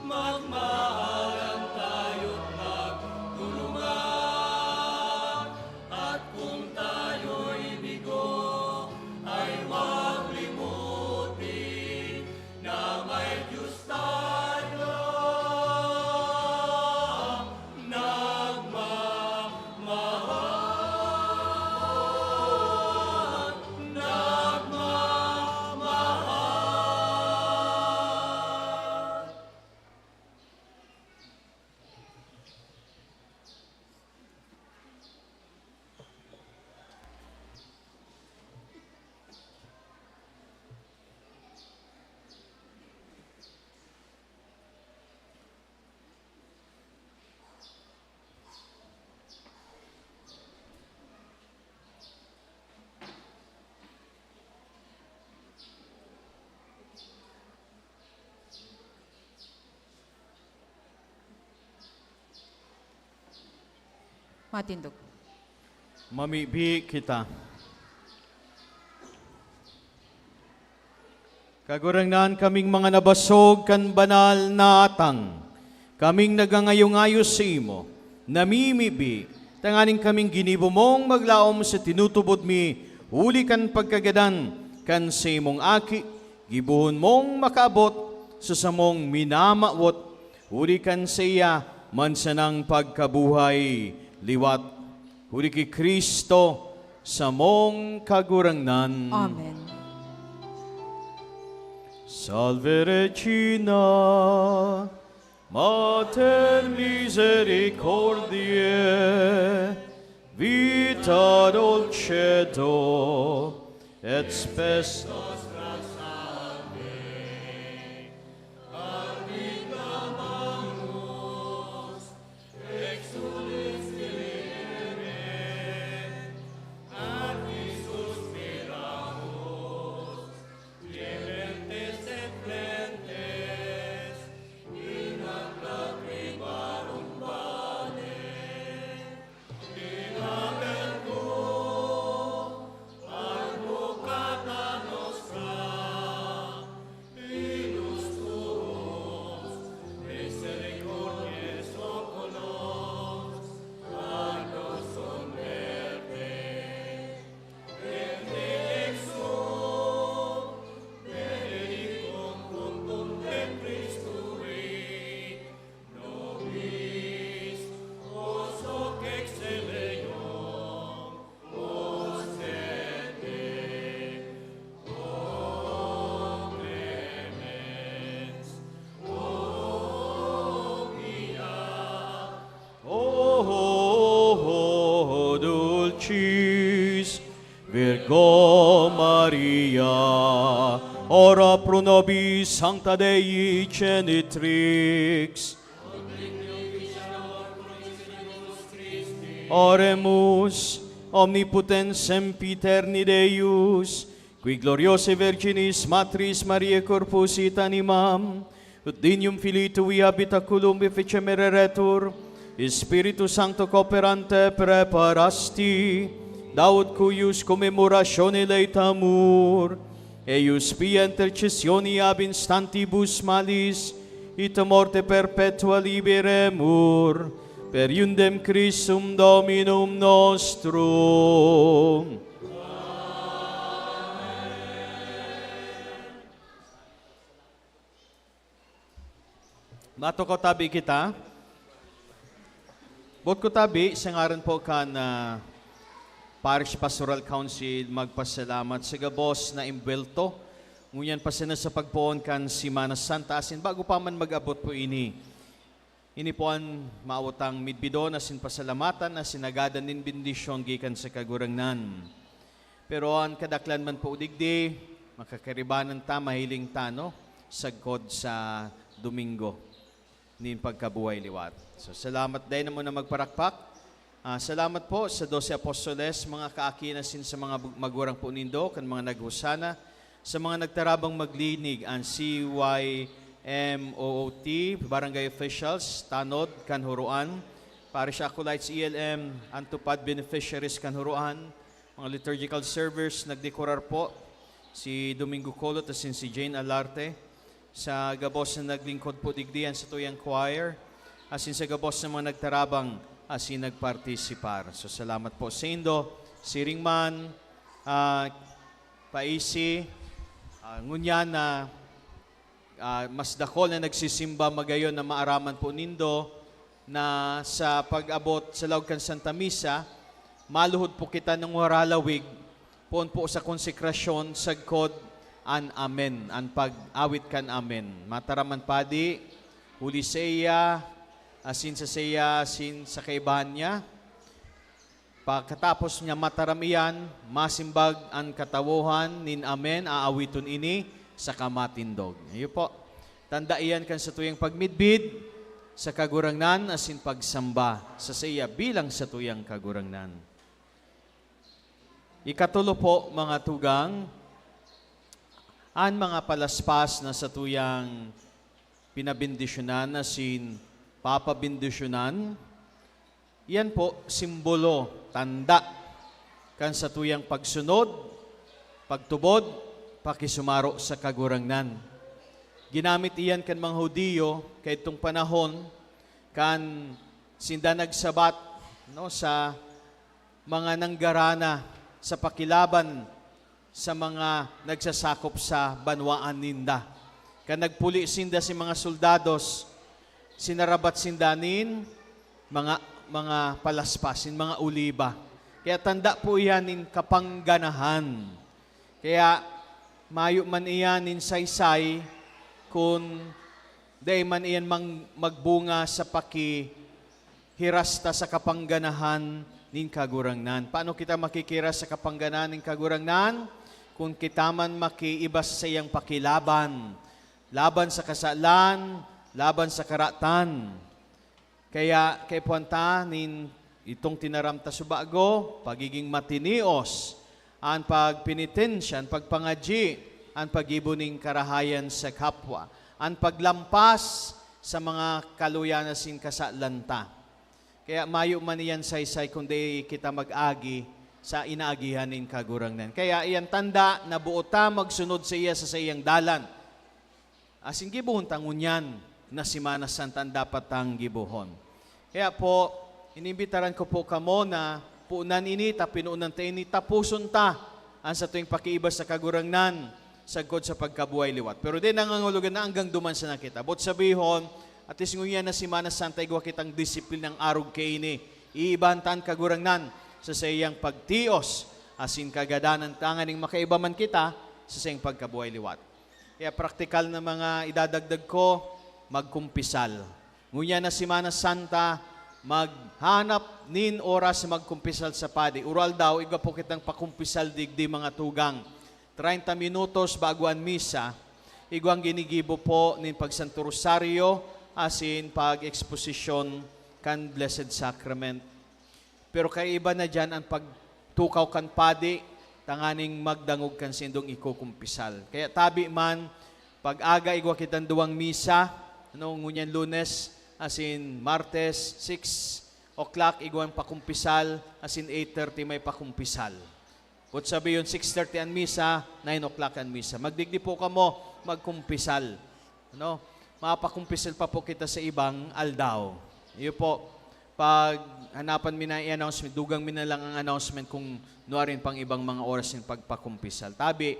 magmahalan tayo't magtulungan. At kung tayo'y bigo, ay huwag limutin na may Diyos tayong nagmamahal, nagmamahal. Matindog. Mamibi kita. Kagurangnan, kaming mga nabasog kan banal na atang, kaming nagangayo-ngayo saimo, namimibi, tanganing kaming ginibo mong maglaom sa tinutubod mi, huli kan pagkagadan kan saimong Aki, gibohon mong makaabot sa samong minamawot, huli kan saiya man sanang pagkabuhay liwat. Huli ki Cristo, samong Kagurangnan. Amen. Salve Regina, Mater misericordiae, vita dulcedo, et spes nostra salve. O dulcis Virgo Maria, ora pro nobis Sancta Dei Genitrix. Oremus, Omnipotens Sempiterne Deus, qui gloriosae Virginis Matris Mariae corpus et animam, ut dignum Filii Tui habitaculum efficem ereretur, Spiritu Sancto cooperante preparasti, daut cuius commemoratione laetamur, eius pia intercessione ab instantibus malis, ita morte perpetua liberemur, per iundem Christum Dominum nostrum. Matukaw tabi kita. Boot ko tabi, sa ngaran po kan, ah, Parish Pastoral Council, magpasalamat sa gabos na imbwelto ngunyan pa sana sa pagpoon kan Semana Santa, asin bago pa man mag-abot po ini, ini po an mawot tang midbidon asin pasalamatan asin nagadan nin bendisyon gikan sa Kagurangnan. Pero an kadaklan man po digdi, makakaribanan ta, mahiling ta, no, sagkod sa Domingo nin pagkabuhay liwat. So, salamat dai na muna magparakpak. Ah, salamat po sa Doce Apostoles, mga kaaki, asin sa mga bu-, magurang po nindo, kan mga naghusana, sa mga nagtarabang maglinig, an C Y M O O T, barangay officials, tanod, kan Huroan, parish acolytes, E L M, an tupad beneficiaries kan Huroan, mga liturgical servers, nagdekorar po, si Domingo Colot asin si Jane Alarte, sa gabos na naglingkod po digdi, an satuyang choir, asin sa gabos na mga nagtarabang asin nagpartisipar. So, salamat po saindo, siring man, ah, paisi, ah, ngunyan na, ah, mas dakol na nagsisimba, magayon na maaraman po nindo na sa pag-abot sa laog kan Santa Misa, maluhod po kita nang waralawig, poon po sa konsekrasyon, sagkod an Amen, an pag-awit kan Amen. Mataram an padi, huli saiya, asin sa saiya, asin sa kaibahan niya. Pagkatapos niya mataram iyan, masimbag an katawohan nin Amen, aawiton ini, saka matindog. Iyo po. Tanda iyan kan satuyang pagmidbid sa Kagurangnan asin pagsamba sa saiya bilang satuyang Kagurangnan. Ikatulo po, mga tugang, an mga palaspas na satuyang pinabendisyonan asin papabendisyonan, iyan po simbolo, tanda, kan satuyang pagsunod, pagtubod, pakisumaro sa Kagurangnan. Ginamit iyan kan mga Judio kaidtong panahon kan sinda nagsabat, no, sa mga nanggarana sa pakilaban sa mga nagsasakop sa banwaan ninda. Kan nagpuli sinda sin mga soldados, sinarabat sinda nin mga, mga palaspas, nin mga oliba. Kaya tanda po iyan nin kapangganahan. Kaya mayo man iyan nin saysay kun dai man iyan mang-, magbunga sa paki-, hiras ta sa kapangganahan nin Kagurangnan. Paano kita makikiras sa kapangganahan nin Kagurangnan? Kun kita man makiiba sa saiyang pakilaban, laban sa kasalan, laban sa karatan. Kaya kaipuhan ta nin itong tinaram ta subago, pagiging matinios, an pagpenitensya, an pagpangadyi, an paggibo nin karahayan sa kapwa, an paglampas sa mga kaluyanan sin kasalan ta. Kaya mayo man iyan saysay kun dai kita mag-agi sa inaagihan nin Kagurangnan. Kaya iyan tanda na boot ta magsunod saiya sa saiyang dalan. Asin gibohon ta ngunyan na Semana Santa an dapat tang gibohon. Kaya po, inimbitaran ko po kamo na punan ini, ta pinunan ta ini, taposon ta an satuyang pakiiba sa Kagurangnan sagkod sa pagkabuhay liwat. Pero di nangangulugan na anggang duman sana kita. Boot sabihon, at least ngunyan na Semana Santa, igwa kitang disiplinang arog kaini. Iibahan ta an Kagurangnan sa saiyang pagtios asin kagadanan tanganing makaiba man kita sa saiyang pagkabuhay liwat. Kaya praktikal na mga idadagdag ko, magkumpisal. Ngunyan na Semana Santa, Maghanap nin oras magkumpisal sa padi. Ural daw, igwa po kitang pakumpisal digdi, mga tugang. Treinta minutos bago an misa, igwang ginigibo po nin pagsanto rosaryo asin pag-eksposisyon kan Blessed Sacrament. Pero kaiba na diyan an pagtukaw kan padi tanganing magdangog kan sindong ikukumpisal. Kaya tabi man, pag-aga igwa kitang duwang misa, ano, ngunyan Lunes asin Martes, six o'clock igwang pakumpisal, asin eight thirty may pakumpisal. But sabi yun, six thirty an misa, nine o'clock an misa. Magdigdi po kamo, magkumpisal. Ano? Mapakumpisal pa po kita sa ibang aldaw. Iyo po, pag hanapan mi na i-announcement, dugang mi na lang ang announcement kung nuarin pang ibang mga oras nin pagpakumpisal. Tabi,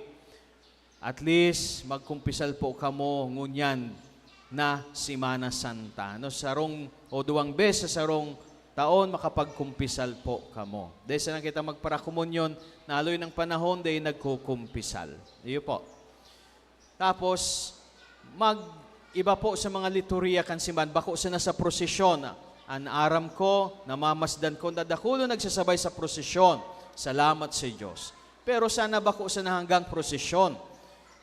at least, magkumpisal po kamo ngunyan na Semana Santa. No, sarong o duwang beses sa sarong taon, makapagkumpisal po kamo. Dahil sana kita magparakomunyon, naloy ng panahon, dahil nagkukumpisal. Iyo po. Tapos, mag-iba po sa mga liturhiya kan simbahan. Bako sana sa prosesyon. An aram ko, namamasdan ko, dadakulon nagsasabay sa prosesyon. Salamat sa Diyos. Pero sana bako sana hanggang prosesyon.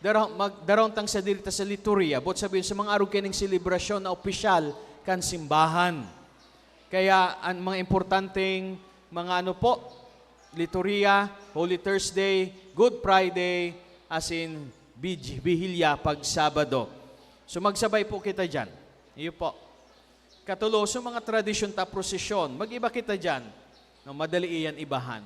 Dara-, mag-, daraon tang sadiri ta sa liturhiya, boot sabihin sa mga arog kaining selebrasyon na opisyal kan simbahan. Kaya an mga importanteng mga ano po, liturhiya, Holy Thursday, Good Friday, asin Bij-, Bihilya pag Sabado. So, magsabay po kita diyan. Iyo po. Katulo, so mga tradisyon ta prosesyon, mag-iba kita diyan. No, madali iyan ibahan.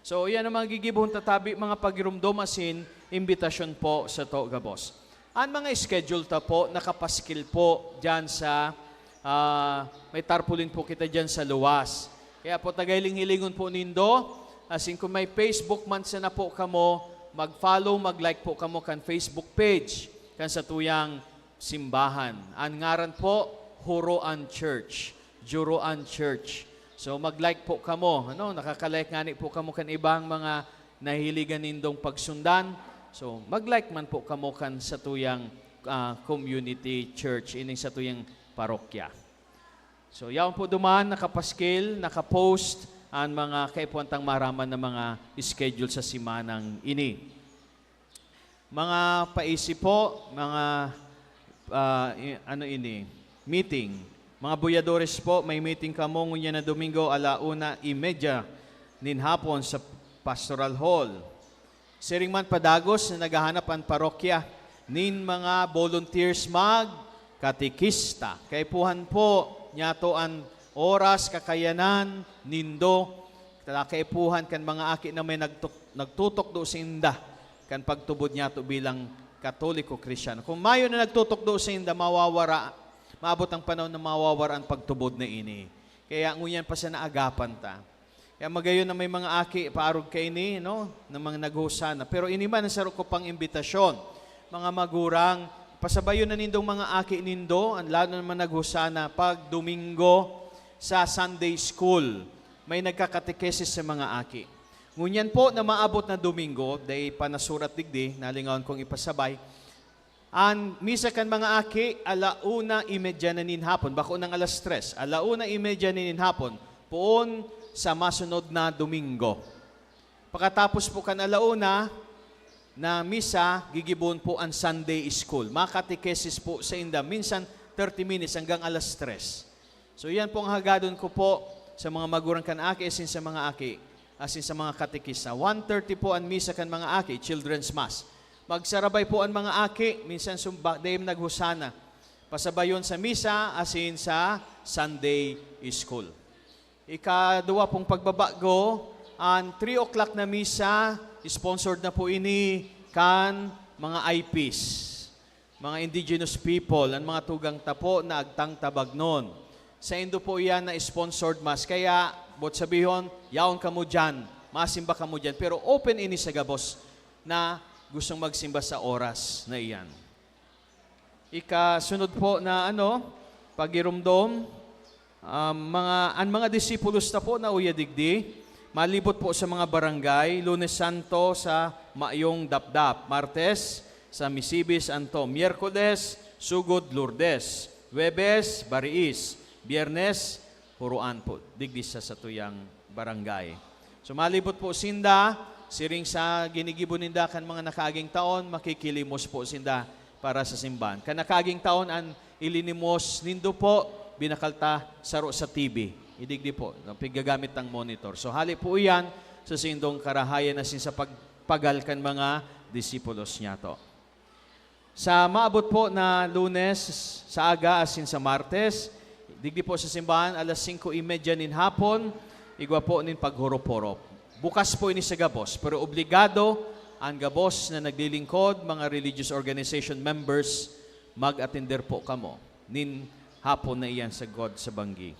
So, iyan ang mga gigibohon ta tabi, mga pagiromdom asin imbitasyon po sa to gabos. An mga schedule ta po, nakapaskil po diyan sa, ah, may tarpaulin po kita diyan sa luwas. Kaya po, tagahiling-hilingon po nindo, asin kung may Facebook man sana po kamo, mag-follow, mag-like po kamo kan Facebook page, kan satuyang simbahan. An ngaran po, Huroan Church. Juroan Church. So, mag-like po kamo, ano? Nakaka-like ngani po kamo kan ibang mga nahihiligan nindong pagsundan. So, mag-like man po kamo kan satuyang, ah, community church, ining satuyang parokya. So, yaon po duman, nakapaskil, nakapost an mga kaipuhan tang maraman na mga schedule sa semanang ini. Mga paisi po, mga, ah, i-, ano ini, meeting. Mga buyadores po, may meeting kamo ngunyan na Domingo, ala una y media nin hapon sa Pastoral Hall. Siring man padagos na naghahanap an parokya nin mga volunteers magkatekista. Kaipuhan po niyato an oras, kakayanan nindo, kaipuhan kan mga aki na may nagtuk-, nagtutukdo sinda kan pagtubod niyato bilang Katoliko Kristiyano. Kung mayo na nagtutukdo sinda, mawawara, maabot ang panahon na mawawara an pagtubod na ini. Kaya ngunyan pa sana agapan ta. Kaya magayon na may mga aki, paarog kaini, no, na mga naghosana. Pero ini man ang saro ko pang imbitasyon, mga magurang, pasabayon na nindong mga aki nindo, an lalo na mga naghosana, pag Domingo sa Sunday School, may nagkakatekesis sa mga aki. Ngunyan po na maabot na Domingo, dai pa nasurat digdi, nalingawan kong ipasabay, an misa kan mga aki, ala una y media na nin hapon, bako nang alas tres, ala una y media na nin hapon, poon sa masunod na Domingo. Pakatapos po kan ala una na misa, gigibohon po an Sunday School. Makatekesis po sainda, minsan thirty minutes hanggang alas tres. So, iyan po ang hagadon ko po sa mga magurang kan aki, asin sa mga aki, asin sa mga katekista. One thirty po an misa kan mga aki, children's mass. Magsarabay po an mga aki, minsan sumba-, dai naghosana. Pasabayon sa misa, asin sa Sunday school. Ikaduwa pong pagbabago, an three o'clock na misa, sponsored na po ini kan mga I Ps. Mga indigenous people, an mga tugang ta po na agtang Tabagnon. Saindo po iyan na sponsored mass. Kaya, boot sabihon, yaon kamo diyan, masimba kamo diyan. Pero open ini sa gabos na gustong magsimba sa oras na iyan. Ikasunod po na, ano, pagiromdom, Um, mga, an mga disipulos ta po na uya digdi, malibot po sa mga barangay, Lunes Santo sa Mayong Dapdap, Martes sa Misibis Anto, Miyerkules, Sugod Lourdes, Huwebes, Bariis, Biyernes, puruan po digdi sa satuyang barangay. So, malibot po sinda, siring sa ginigibo ninda kan mga nakaaging taon, makikilimos po sinda para sa simbahan. Kan nakaaging taon, an ilinimos nindo po, binakal ta saro sa T V. Idigdi po, no, pigagamit ng monitor. So, hali po iyan sa sindong karahayan asin sa pagpagal kan mga disipulos niyato. Sa maabot po na Lunes, sa aga asin sa Martes, digdi po sa simbahan, alas singko y media nin hapon, igwa po nin paghurup-hurup. Bukas po ini sa gabos, pero obligado an gabos na naglilingkod, mga religious organization members, mag-atender po kamo nin hapon na iyan sagkod sa banggi.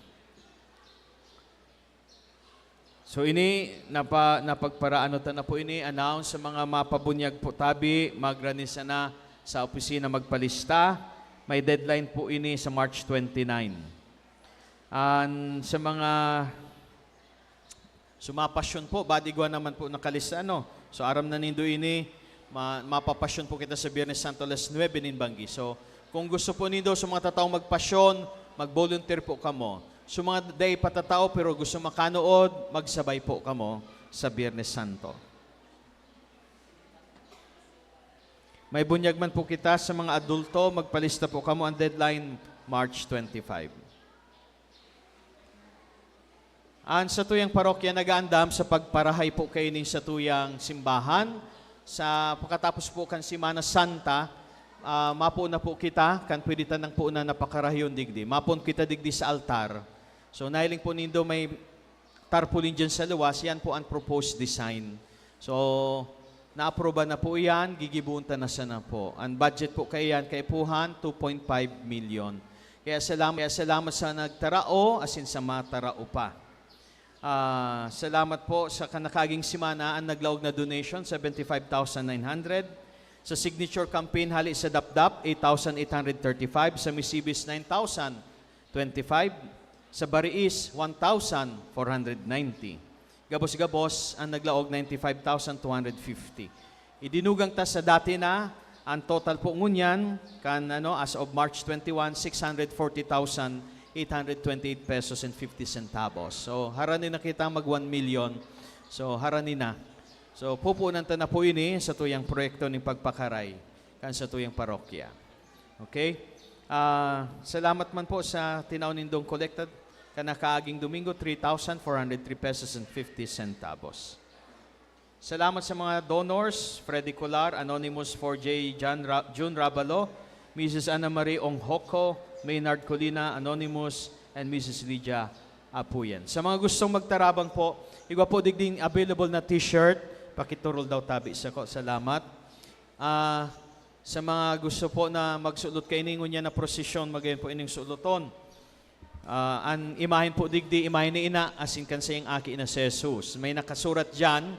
So, ini, napa-, napagparaano ta na po ini, announce sa mga mapabunyag po tabi, magrani sana sa opisina magpalista. May deadline po ini sa March twenty-nine. And sa mga sumapasyon po, badigwa naman po nakalista, ano? So, aram na nindo ini, ma-, mapapasyon po kita sa Biyernes Santo alas nuebe nin banggi. So, kung gusto po nindo sa mga tataong magpasyon, mag-volunteer po kamo. Sa mga dai pa tatao pero gusto makanood, magsabay po kamo sa Biyernes Santo. May bunyag man po kita sa mga adulto, magpalista po kamo, ang deadline, March twenty-five. An satuyang parokya nagaandam sa pagparahay po kaining satuyang simbahan. Sa pagkatapos po kan Semana Santa, ah, mapoon na po kita, kan pwede tanang poon na napakarahayon digdi. Mapoon kita digdi sa altar. So, nahiling po nindo may tarpaulin dyan sa luwas, yan po ang proposed design. So, naaproba na po yan, gigibohon ta na sana po. Ang budget po kaiyan, kaipuhan, two point five million. Kaya salam-, kaya salamat sa nagtarao, asin sa matarao pa. Ah, salamat po sa kanakaging semana, ang naglaog na donation, seventy-five thousand nine hundred. Sa signature campaign, hali sa Dapdap, eight thousand eight hundred thirty-five. Sa Misibis, nine thousand twenty-five. Sa Bariis, one thousand four hundred ninety. Gabos-gabos, ang naglaog, ninety-five thousand two hundred fifty. Idinugang ta sa dati na, ang total po ngunyan, kan, ano, as of March twenty-one, six hundred forty thousand eight hundred twenty-eight pesos and fifty centavos. So, harani na kita mag one million. So, harani na. So, pupunan ta na po ini sa tuyang proyekto ning pagpakaray kan sa tuyang parokya. Okay? Ah, salamat man po sa tinao nindong kolekta kanakaaging Domingo, three thousand four hundred three pesos and fifty centavos. Salamat sa mga donors, Freddy Colar, Anonymous four J, John Ra-, June Rabalo, Missus Ana Marie Onghoco, Maynard Colina, Anonymous, and Missus Lydia Apuyan. Sa mga gustong magtarabang po, igwa po digding available na t-shirt, pakiturol daw tabi sako. Salamat. Ah, sa mga gusto po na magsulot kaini ngunyan na prosesyon, magayon po ining suloton. Ah, an imahen po digdi, imahen ni Ina, asin kan saiyang Aki na si Jesus. May nakasurat diyan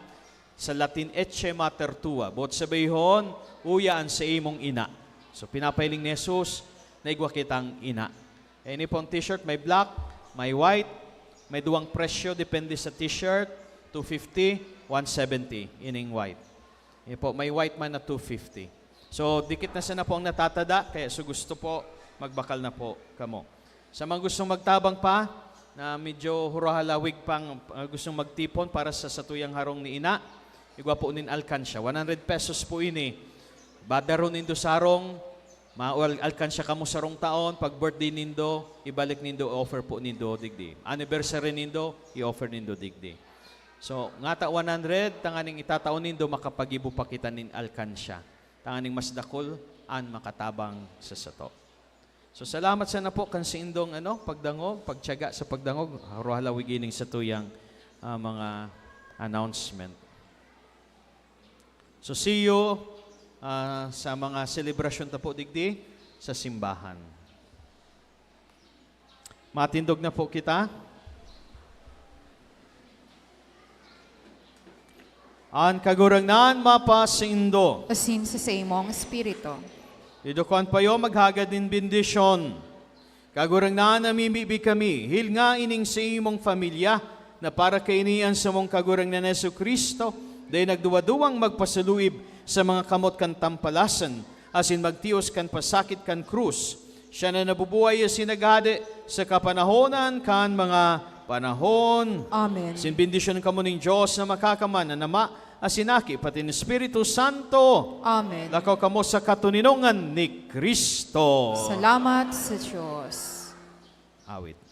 sa Latin, "Ecce Mater Tua." Boot sabihon, "Uya an saimong ina." So, pinapahiling ni Jesus na igwa kitang ina. Ini pong t-shirt, may black, may white, may duwang presyo, depende sa t-shirt, two fifty, one seventy, ining white. Yan po, may white man na two fifty. So, dikit na sana po ang natatada, kaya so gusto po, magbakal na po kamo. Sa mga gustong magtabang pa, na medyo hurahalawig pang, ah, gustong magtipon para sa satuyang harong ni Ina, igwa po nin alkansya. One hundred pesos po ini. Badaron nindo sa harong, ma-, al-, alkansya kamo sarong taon, pag birthday nindo, ibalik nindo, offer po nindo digdi. Anniversary nindo, i-offer nindo digdi. So, ngata one hundred, tanganing itatao nindo, makapagibo pa kita nin alkansya. Tanganing mas dakul an makatabang sa sato. So, salamat sana po kan saindong, ano, pagdangog, pagtiyaga sa pagdangog. Haro halawig ining satuyang, ah, mga announcement. So, see you, ah, sa mga selebrasyon ta po digdi sa simbahan. Matindog na po kita. An Kagurangnan mapasaindo. Asin sa saimong espiritu. Idukuan pa iyo maghagad nin bendisyon. Kagurangnan, namimibi kami, hilnga ining saimong pamilya, na para kaini an samong Kagurangnan na Jesu-Cristo, dai nagduwa-duwang magpasaluib sa mga kamot kan tampalasan, asin magtios kan pasakit kan krus. Siya na nabubuhay asin naghahade sa kapanahonan kan mga panahon. Amen. Sin bendisyon kamo nin Dios na makakaman, an Ama, asin Aki, pati nin Espiritu Santo. Amen. Lakaw kamo sa katoninongan ni Cristo. Salamat sa Diyos. Awit.